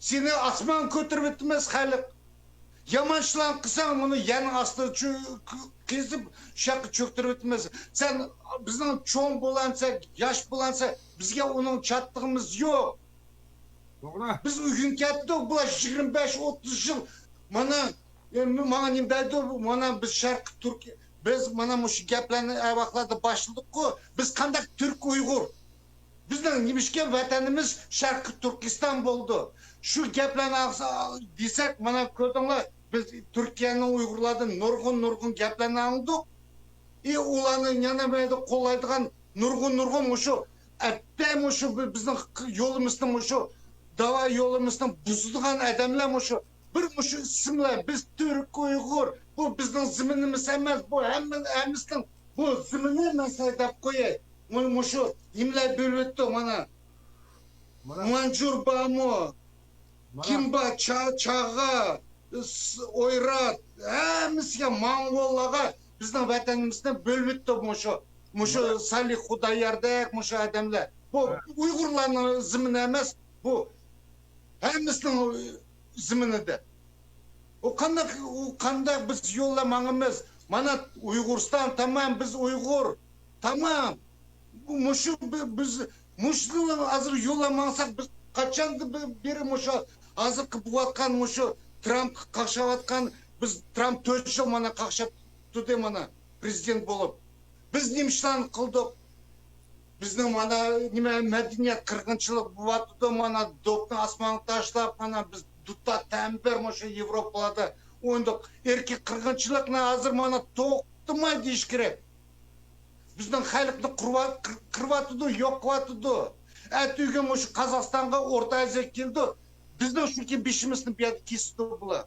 سېنى ئاسمانغا كۆتۈرۈۋېتىمىز خەلق. يامان ئىشلارنى قىلساڭ، بۇنى يەرنىڭ ئاستىغا چۈ-، قېزىپ، شۇ ياققا چۆكتۈرۈۋېتىمىز. سەن بىزنىڭ چوڭ بولامسەن، ياش بولامسەن، بىزگە ئۇنىڭ چاتىقىمىز يوق. توغرا. بىز ئۆگىنىپ كەتتۇق، بۇلار يىگىرمە بەش، ئوتتۇز يىل. مانا، ئە، ماڭا نېمە دەيدۇ؟ مانا بىز شەرقىي تۈرك، بىز مانا مۇشۇ گەپلەرنى ئەۋاقلاردا باشلىدۇققۇ. بىز قانداق تۈرك ئۇيغۇر؟ بىزنىڭ نېمىشقا ۋەتىنىمىز شەرقىي تۈركىستان بولدى؟ شۇ گەپلەرنى ئاڭلىسا، دېسەك، مانا كۆردۈڭلار، بىز تۈركىيەنىڭ ئۇيغۇرلاردىن نۇرغۇن، نۇرغۇن گەپلەرنى ئاڭلىدۇق. ئى، ئۇلارنى يەنە مەيدە قوللايدىغان نۇرغۇن، نۇرغۇن مۇشۇ ئەتتە مۇشۇ بى-، بىزنىڭ يولىمىزنى، مۇشۇ داۋا يولىمىزنى بۇزىدىغان ئادەملەر مۇشۇ. بىر مۇشۇ ئىسىملار، بىز تۈرك، ئۇيغۇر، بۇ بىزنىڭ زېمىنىمىز ئەمەس، بۇ ھەممە، ھەممىسىنىڭ بۇ زېمىنى مەسىلە دەپ قوياي. مۇ-، مۇشۇ نېمىلەر بۆلۈۋېتىپتۇ مانا. مۇنانجۇر بارمۇ؟ مانا. كىم بار؟ چا-، چاغا، س-، ئويرات، ھەممىسىگە، موڭغۇللارغا بىزنىڭ ۋەتىنىمىزنى بۆلۈۋېتىپتۇ مۇشۇ، مۇشۇ مانا. سالىھ خۇداياردەك مۇشۇ ئادەملەر. بۇ ھە. ئۇيغۇرلارنىڭ زېمىنى ئەمەس، بۇ ھەممىسىنىڭ زېمىنىدە. ئۇ قانداق، ئۇ قانداق بىز يوللا ماڭىمىز؟ مانا ئۇيغۇرىستان تامام، بىز ئۇيغۇر. تامام. بۇ، مۇشۇ بى-، بىز، مۇشۇنى ھازىر يوللا ماڭساق، بىز قاچاندىن بى-، بېرى مۇشۇ ھازىرقى بولۇۋاتقان مۇشۇ ترامپقا قاقشاۋاتقان، بىز ترامپ تۆت يىل مانا قاقشاپ تۇردى مانا پرېزىدېنت بولۇپ. بىز نېمە ئىشلارنى قىلدۇق؟ بىزنىڭ مانا نېمە مەدەنىيەت قىرغىنچىلىق بولۇۋاتىدۇ، مانا دوپنى ئاسمانغا تاشلاپ، مانا بىز دۇتا تەمبىر مۇشۇ ياۋروپالاردا ئوينىدۇق. ئىرقىي قىرغىنچىلىقنى ھازىر مانا توختىماي دېيىش كېرەك. بىزنىڭ خەلقنى قىرىۋات-، قىر-، قىرىۋاتىدۇ، يوق قىلىۋاتىدۇ. ئەتىگۈن مۇشۇ قازاقىستانغا، ئورتا ئازىياغا كېلىدۇ. بىزنىڭ شۇكى بېشىمىزنى بۇ يەردە كېسىدۇ بۇلار.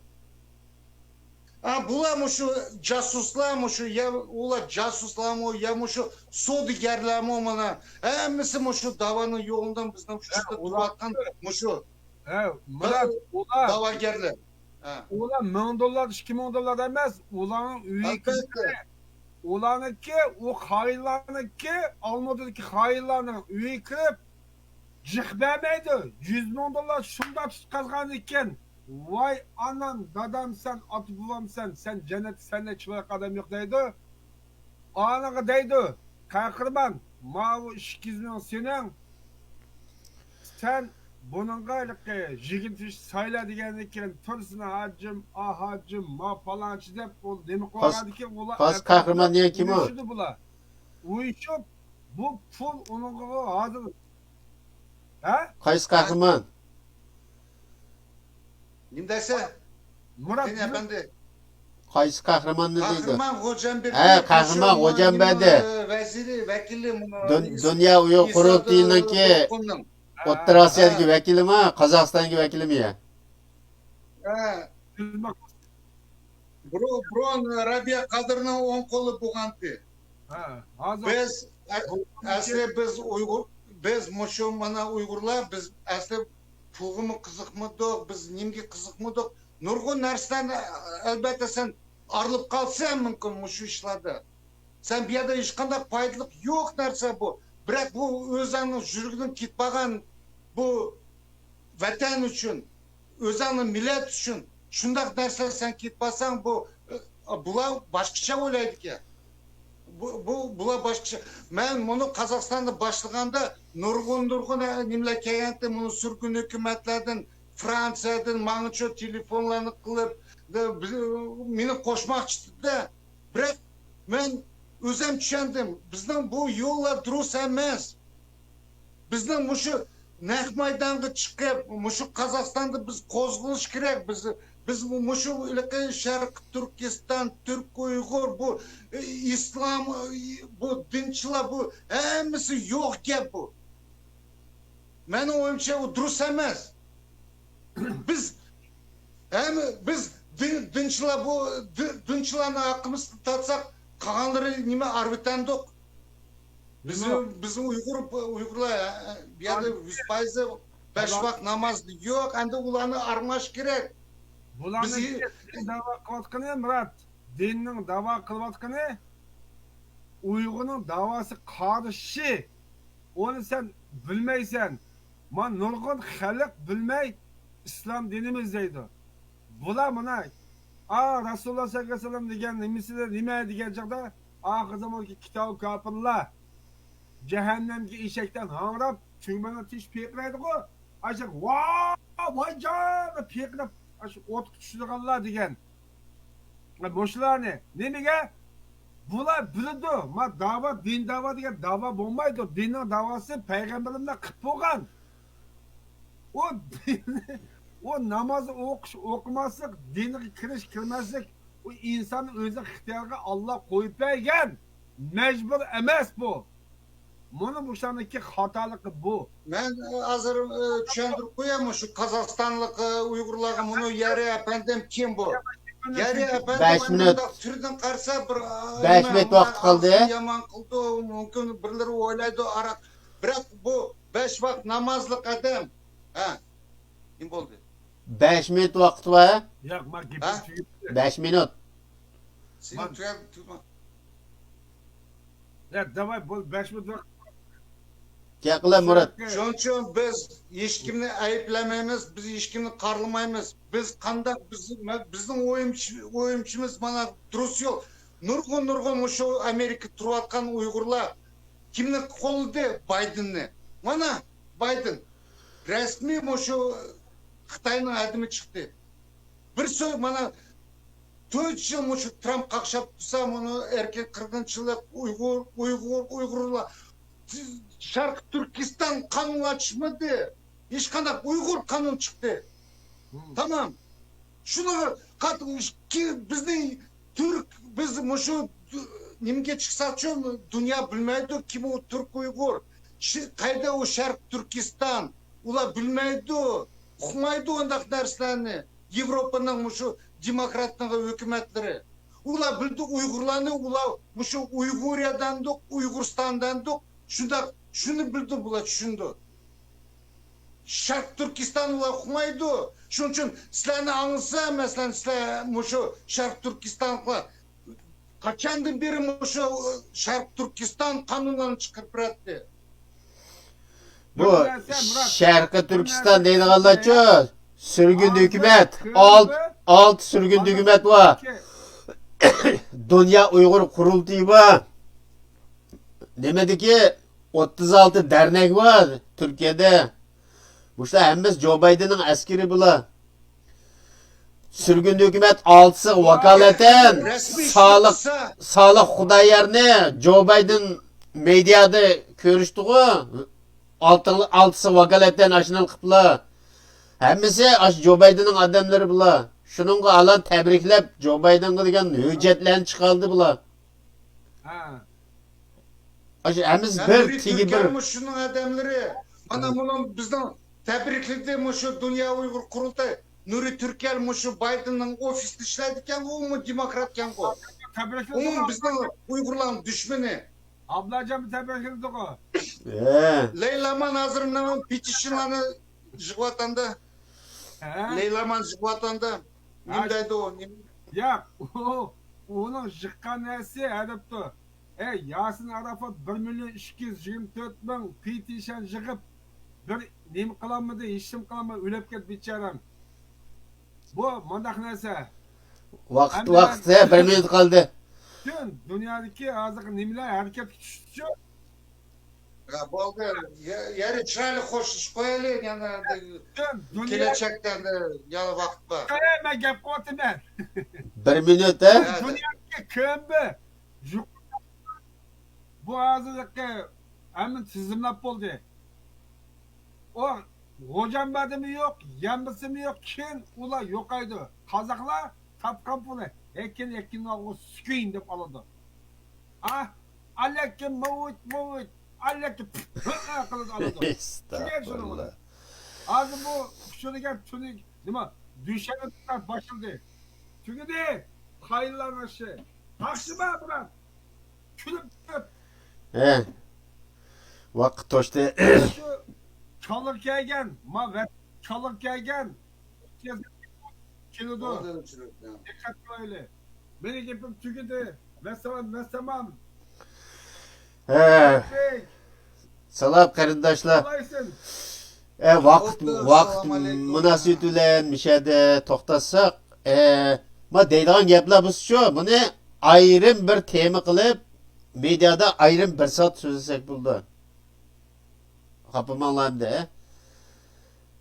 ھە، بۇلار مۇشۇ جاسۇسلار، مۇشۇ يا ئۇلار جاسۇسلارمۇ، يا مۇشۇ سودىگەرلەرمۇ، مانا ھەممىسى مۇشۇ داۋانىڭ يولىدىن بىزنىڭ شۇ ھە، يەردە ئۇلار تۇرۇۋاتقان مۇشۇ ھە، مۇرات، ئۇلار داۋاگەرلەر. ھە. ئۇلار مىڭ دوللار، ئىككى مىڭ دوللار ئەمەس، ئۇلارنىڭ ئۆيى ئەلبەتتە. كىرىپ، ئۇلارنىڭكى، ئۇ خائىنلارنىڭكى، ئالمۇتىدىكى خائىنلارنىڭ ئۆيى كىرىپ، جىق بەرمەيدۇ. يۈز مىڭ دوللار شۇنداق تۇتقازغان ئىكەن. ۋاي ئانام، دادام سەن، ئاتا بوۋام سەن، سەن جەننەتتە سەندەك چىرايلىق ئادەم يوق دەيدۇ. ئانىغا دەيدۇ، قەھرىمان، ماۋۇ ئىككى يۈز مىڭ سېنىڭ. سەن بۇنىڭغا ھېلىقى يىگىرمە تىش سايلا دېگەندىن كېيىن تۇرسۇن ھاجىم، ئا ھاجىم، ما پالانچى دەپ ئۇ نېمە قىلىۋالغاندىكىن ئۇلار قايسى قەھرىمان دېگەن كىم ئۇ؟ ئۇيۇشىدۇ بۇلار. ئۇيۇشۇپ، بۇ پۇل ئۇنىڭغا ھازىر. ھە؟ قايسى قەھرىمان؟ نېمە دەيسەن؟ مۇرات، سېنى ئەپەندى. قايسى قەھرىماننى دەيدۇ؟ قەھرىمان خوجامبەردى. ھە، قەھرىمان خوجامبەردى. ۋەزىرى، ۋەكىلى، دۇن-، دۇنيا ئۇيغۇر قۇرۇلتىيىنىڭكى ئوتتۇرا ئاسىيادىكى ۋەكىلىمۇ، قازاقىستاندىكى ۋەكىلىمۇ يا؟ ھە. بۇرۇن، بۇرۇن رابىيە قادىرنىڭ ئوڭ قولى بولغانتى. ھە، ھازىر بىز، ئە-، ئەسلى بىز ئۇيغۇر، بىز مۇشۇ مانا ئۇيغۇرلار، بىز ئەسلى پۇلغىمۇ قىزىقمىدۇق، بىز نېمىگە قىزىقمىدۇق؟ نۇرغۇن نەرسىلەرنى، ئەلبەتتە، سەن ئارىلىپ قالسا مۇمكىن مۇشۇ ئىشلاردا. سەن بۇ يەردە ھېچقانداق پايدىلىق يوق نەرسە بۇ. بىراق بۇ ئۆزۈڭنىڭ يۈرىكىدىن كېتىپ قالغان بۇ ۋەتەن ئۈچۈن، ئۆزۈڭنىڭ مىللەت ئۈچۈن شۇنداق نەرسىلەر سەن كېتىپ قالساڭ، بۇ، ئە، بۇلار باشقىچە ئويلايدىكەن. بۇ، بۇ، بۇلار باشقىچە. مەن مۇنۇ قازاقىستاندا باشلىغاندا نۇرغۇن، نۇرغۇن، ئە، نېمىلەر كەلگەنتى، مۇنۇ سۈرگۈن ھۆكۈمەتلەردىن، فرانسىيەدىن ماڭىچۇ تېلېفونلارنى قىلىپ، دە-، بىز-، مېنى قوشماقچى ئىدى-دە. بىراق مەن ئۆزۈم چۈشەندىم، بىزنىڭ بۇ يوللار دۇرۇس ئەمەس. بىزنىڭ مۇشۇ نەق مەيدانغا چىقىپ، مۇشۇ قازاقىستاندا بىز قوزغىلىش كېرەك. بىز، بىز مۇشۇ ھېلىقى شەرقىي تۈركىستان، تۈرك ئۇيغۇر، بۇ، ئى، ئىسلام، ئى، بۇ دىنچىلار، بۇ ھەممىسى يوق گەپ بۇ. مېنىڭ ئويۇمچە، ئۇ دۇرۇس ئەمەس. بىز، ھەم بىز دىن، دىنچىلار بۇ، دىن، دىنچىلارنى ھەققىمىزنى تارتساق، قالغانلىرى نېمە، ئارۋىتەندۇق. بىزنىڭ، بىزنىڭ ئۇيغۇر، ئۇيغۇرلار، بۇ يەردە يۈز پايىزى بەش ۋاق ناماز يوق، ئەمدى ئۇلارنى ئارماش كېرەك. بۇلارنىڭ داۋا قىلىۋاتقىنى، مۇرات، دىننىڭ داۋا قىلىۋاتقىنى، ئۇيغۇرنىڭ داۋاسى قارشى. ئۇنى سەن بىلمەيسەن. مانا نۇرغۇن خەلق بىلمەي ئىسلام دىنىمىز دەيدۇ. بۇلار مانا، ئا، رەسۇلۇللا سەللەللاھۇ ئەلەيھى ۋەسەللەم دېگەن نېمىسى، نېمە دېگەن چاغدا، ئاخىر زاماندىكى كىتابى كاپىرلار جەھەننەمگە ئېشەكتىن ھاڭراپ، تۈگمەننى تىش پىرقىرايدىغۇ، ئاشۇ ۋا، ۋايجان دەپ پىرقىراپ، ئاشۇ ئوتقا چۈشىدىغانلار دېگەن. مۇشۇلارنى نېمىگە؟ بۇلار بىلىدۇ، ما داۋا، دىن داۋا دېگەن داۋا بولمايدۇ. دىننىڭ داۋاسى پەيغەمبىرىمدە قىپ بولغان. ئۇ، ئۇ ناماز ئوقۇش، ئوقۇماسلىق، دىنغا كىرىش، كىرمەسلىك، ئۇ ئىنساننىڭ ئۆزىنىڭ ئىختىيارىغا ئاللا قويۇپ بەرگەن. مەجبۇر ئەمەس بۇ. مۇنۇ مۇشۇلارنىڭكى خاتالىقى بۇ. مەن، ئە، ھازىر، ئە، چۈشەندۈرۈپ قوياي مۇشۇ قازاقىستانلىق، ئە، ئۇيغۇرلارغا، مۇنۇ يەرى ئەپەندىم كىم بۇ؟ يەرى ئەپەندىم بەش مىنۇت. مۇنداق تۈردىن قارىسا بىر، ئە، بەش نېمە، مىنۇت ۋاقىت قالدى. ئاغزىنى يامان قىلىدۇ، مۇمكىن بىرلىرى ئويلايدۇ، ئاراق. بىراق بۇ بەش ۋاق نامازلىق ئادەم. ھە. نېمە بولدى؟ بەش مىنۇت ۋاقىت بار. ياق، مانا گېپىم ھە؟ تۈگىدى. بەش مىنۇت. سېنىڭ مانا تۈگەل-، تۈگمە. يا، داۋاي، بول، بەش مىنۇت ۋاقىت. گەپ قىلە، مۇرات. شۇنىڭ ئۈچۈن بىز ھېچكىمنى ئەيىبلەمەيمىز، بىز ھېچكىمنى قارىلىمايمىز. بىز قانداق، بىز، مە-، بىزنىڭ ئويۇمچى-، ئويۇمچىمىز مانا دۇرۇس يول. نۇرغۇن، نۇرغۇن مۇشۇ ئامېرىكىدا تۇرۇۋاتقان ئۇيغۇرلار كىمنى قوللىدى؟ بايدېننى. مانا بايدېن. رەسمىي مۇشۇ خىتاينىڭ ئادىمى چىقتى. بىر سۆز، مانا تۆت يىل مۇشۇ ترامپ قاقشاپ تۇرسا، مۇنۇ ئەركىن قىرغىنچىلىق، ئۇيغۇر، ئۇيغۇر، ئۇيغۇرلار. شەرقىي تۈركىستان قانۇنلار چىقمىدى. ھېچقانداق ئۇيغۇر قانۇن چىقتى. تامام. شۇنىڭغا قات-، كى-، بىزنى تۈرك، بىز مۇشۇ دۇ-، نېمىگە چىقساقچۇ، دۇنيا بىلمەيدۇ، كىم ئۇ تۈرك ئۇيغۇر. شى-، قەيدە ئۇ شەرق تۈركىستان. ئۇلار بىلمەيدۇ، ئۇقمايدۇ ئۇنداق نەرسىلەرنى. ياۋروپانىڭ مۇشۇ دېموكراتنىڭ ھۆكۈمەتلىرى. ئۇلار بىلدى ئۇيغۇرلارنى، ئۇلار مۇشۇ ئۇيغۇرىيە دەمدۇق، ئۇيغۇرىستان دەمدۇق. شۇنداق، شۇنى بىلدى بۇلار، چۈشىنىدۇ. شەرق تۈركىستان ئۇلار ئۇقمايدۇ. شۇنىڭ ئۈچۈن سىلەرنى ئاڭلىسا، مەسىلەن، سىلەر مۇشۇ شەرق تۈركىستانلىقلار قاچاندىن بېرى مۇشۇ شەرق تۈركىستان قانۇنلارنى چىقىرىپ بېرەتتى؟ بۇ شەرقىي تۈركىستان دەيدىغانلارچۇ، سۈرگۈن ھۆكۈمەت، ئالت، ئالتە سۈرگۈن ھۆكۈمەت بار. دۇنيا ئۇيغۇر قۇرۇلتىيى بار. نېمىدىكى ئوتتۇز ئالتە دەرنەك بار تۈركىيەدە. بۇشۇلار ھەممىسى جو بايدېننىڭ ئەسكىرى بۇلار. سۈرگۈن ھۆكۈمەت ئالتىسىغا ۋاكالىتەن سالىق، سالىق خۇدايارنى جو بايدېن مېدىيادا كۆرۈشتىغۇ. ئالتىڭ-، ئالتىسىغا ۋاكالىتەن ئاشۇنى قىپلا. ھەممىسى ئاشۇ جو بايدېننىڭ ئادەملىرى بۇلار. شۇنىڭغا ئالان تەبرىكلەپ، جو بايدېنغا دېگەن ھۆججەتلەرنى چىقاردى بۇلار. ھە. ئاشۇ ھەممىسى بىر، تېگى بىر. شۇنىڭ ئادەملىرى. مانا مۇنۇ بىزنىڭ تەبرىكلىدى مۇشۇ دۇنيا ئۇيغۇر قۇرۇلتاي. نۇرى تۈركەل مۇشۇ بايدېننىڭ ئوفىسىدا ئىشلەيدىكەنغۇ، ئۇمۇ دېموكراتكەنغۇ. ئۇمۇ بىزنىڭ ئۇيغۇرلارنىڭ دۈشمىنى. ئابلاجان تەبرىكلىدىغۇ. ھە. لەيلامان ھازىر نېمە پېتىشنلارنى يىغىۋاتامدا. ھە؟ لەيلامان يىغىۋاتامدا. ھە. نېمە دەيدۇ ئۇ؟ نېمە؟ ياق، ئۇ، ئۇنىڭ يىغقان نەرسىسى ھە دەپتۇ. ئەي، ياسىن ئاراپات بىر مىليون ئىككى يۈز يىگىرمە تۆت مىڭ پېتىشن يىغىپ، بىر نېمە قىلالمىدى، ھېچنېمە قىلالماي ئۆلۈپ كەتتى بىچارەم. بۇ مۇنداق نەرسە. ۋاقىت، ۋاقىت، ھە، بىر مىنۇت قالدى. پۈتۈن دۇنيادىكى ھازىرقى نېمىلەر ھەرىكەتكە چۈشتىچۇ. ھە، بولدى. يە-، يەنە چىرايلىق خوشلىشىپ قويايلى، يەنە ئەمدى پۈتۈن دۇنيا كېلەچەكتە ئەمدى يەنە ۋاقىت بار. قاراڭ، مەن گەپ قىلىۋاتىمەن. بىر مىنۇت، ھە؟ پۈتۈن دۇنيادىكى كۆمبە يۇق-، بۇ ھازىرقى ھەممە تىزىملاپ بولدى. ئۇ غوجامبادىمۇ يوق، يامبىسىمۇ يوق، كېيىن ئۇلار يوقايدۇ. قازاقلار تاپقان پۇلى ھېكىن، ھېكىن ئالغۇ سۈكۈيۈن دەپ ئالىدۇ. ئا، ئالەككە ماۋۇت، ماۋۇت، ئالەككە پۇ-، پۇ-، قىلىدۇ، ئالىدۇ. ئەستەغپۇرۇللا. ھازىر بۇ ئۇچۇرىگەن تۈنى نېمە، دۈشەنبە باشلىدى. تۈگىدى. خايىنلارنىڭ ئىشى. تاقسىما، بۇرات. كۈلۈپ تۇر. ھە. ۋاقىت توشتى. شۇ چالا كەلگەن، ما ۋەت-، چالا كەلگەن. كېلىدۇ. دىققەت قىلايلى. مېنىڭ گېپىم تۈگىدى. ۋەسسالام، ۋەسسالام. ھە. سالام قېرىنداشلار. قالايسىن. ئە، ۋاقىت، ۋاقىت مۇناسىۋىتى بىلەن مۇشۇ يەردە توختاتساق، ئە، ما دەيدىغان گەپلەر بولسىچۇ، بۇنى ئايرىم بىر تېما قىلىپ، مېدىيادا ئايرىم بىر سائەت سۆزلىسەك بولىدۇ. خاپىماڭلار ئەمدى.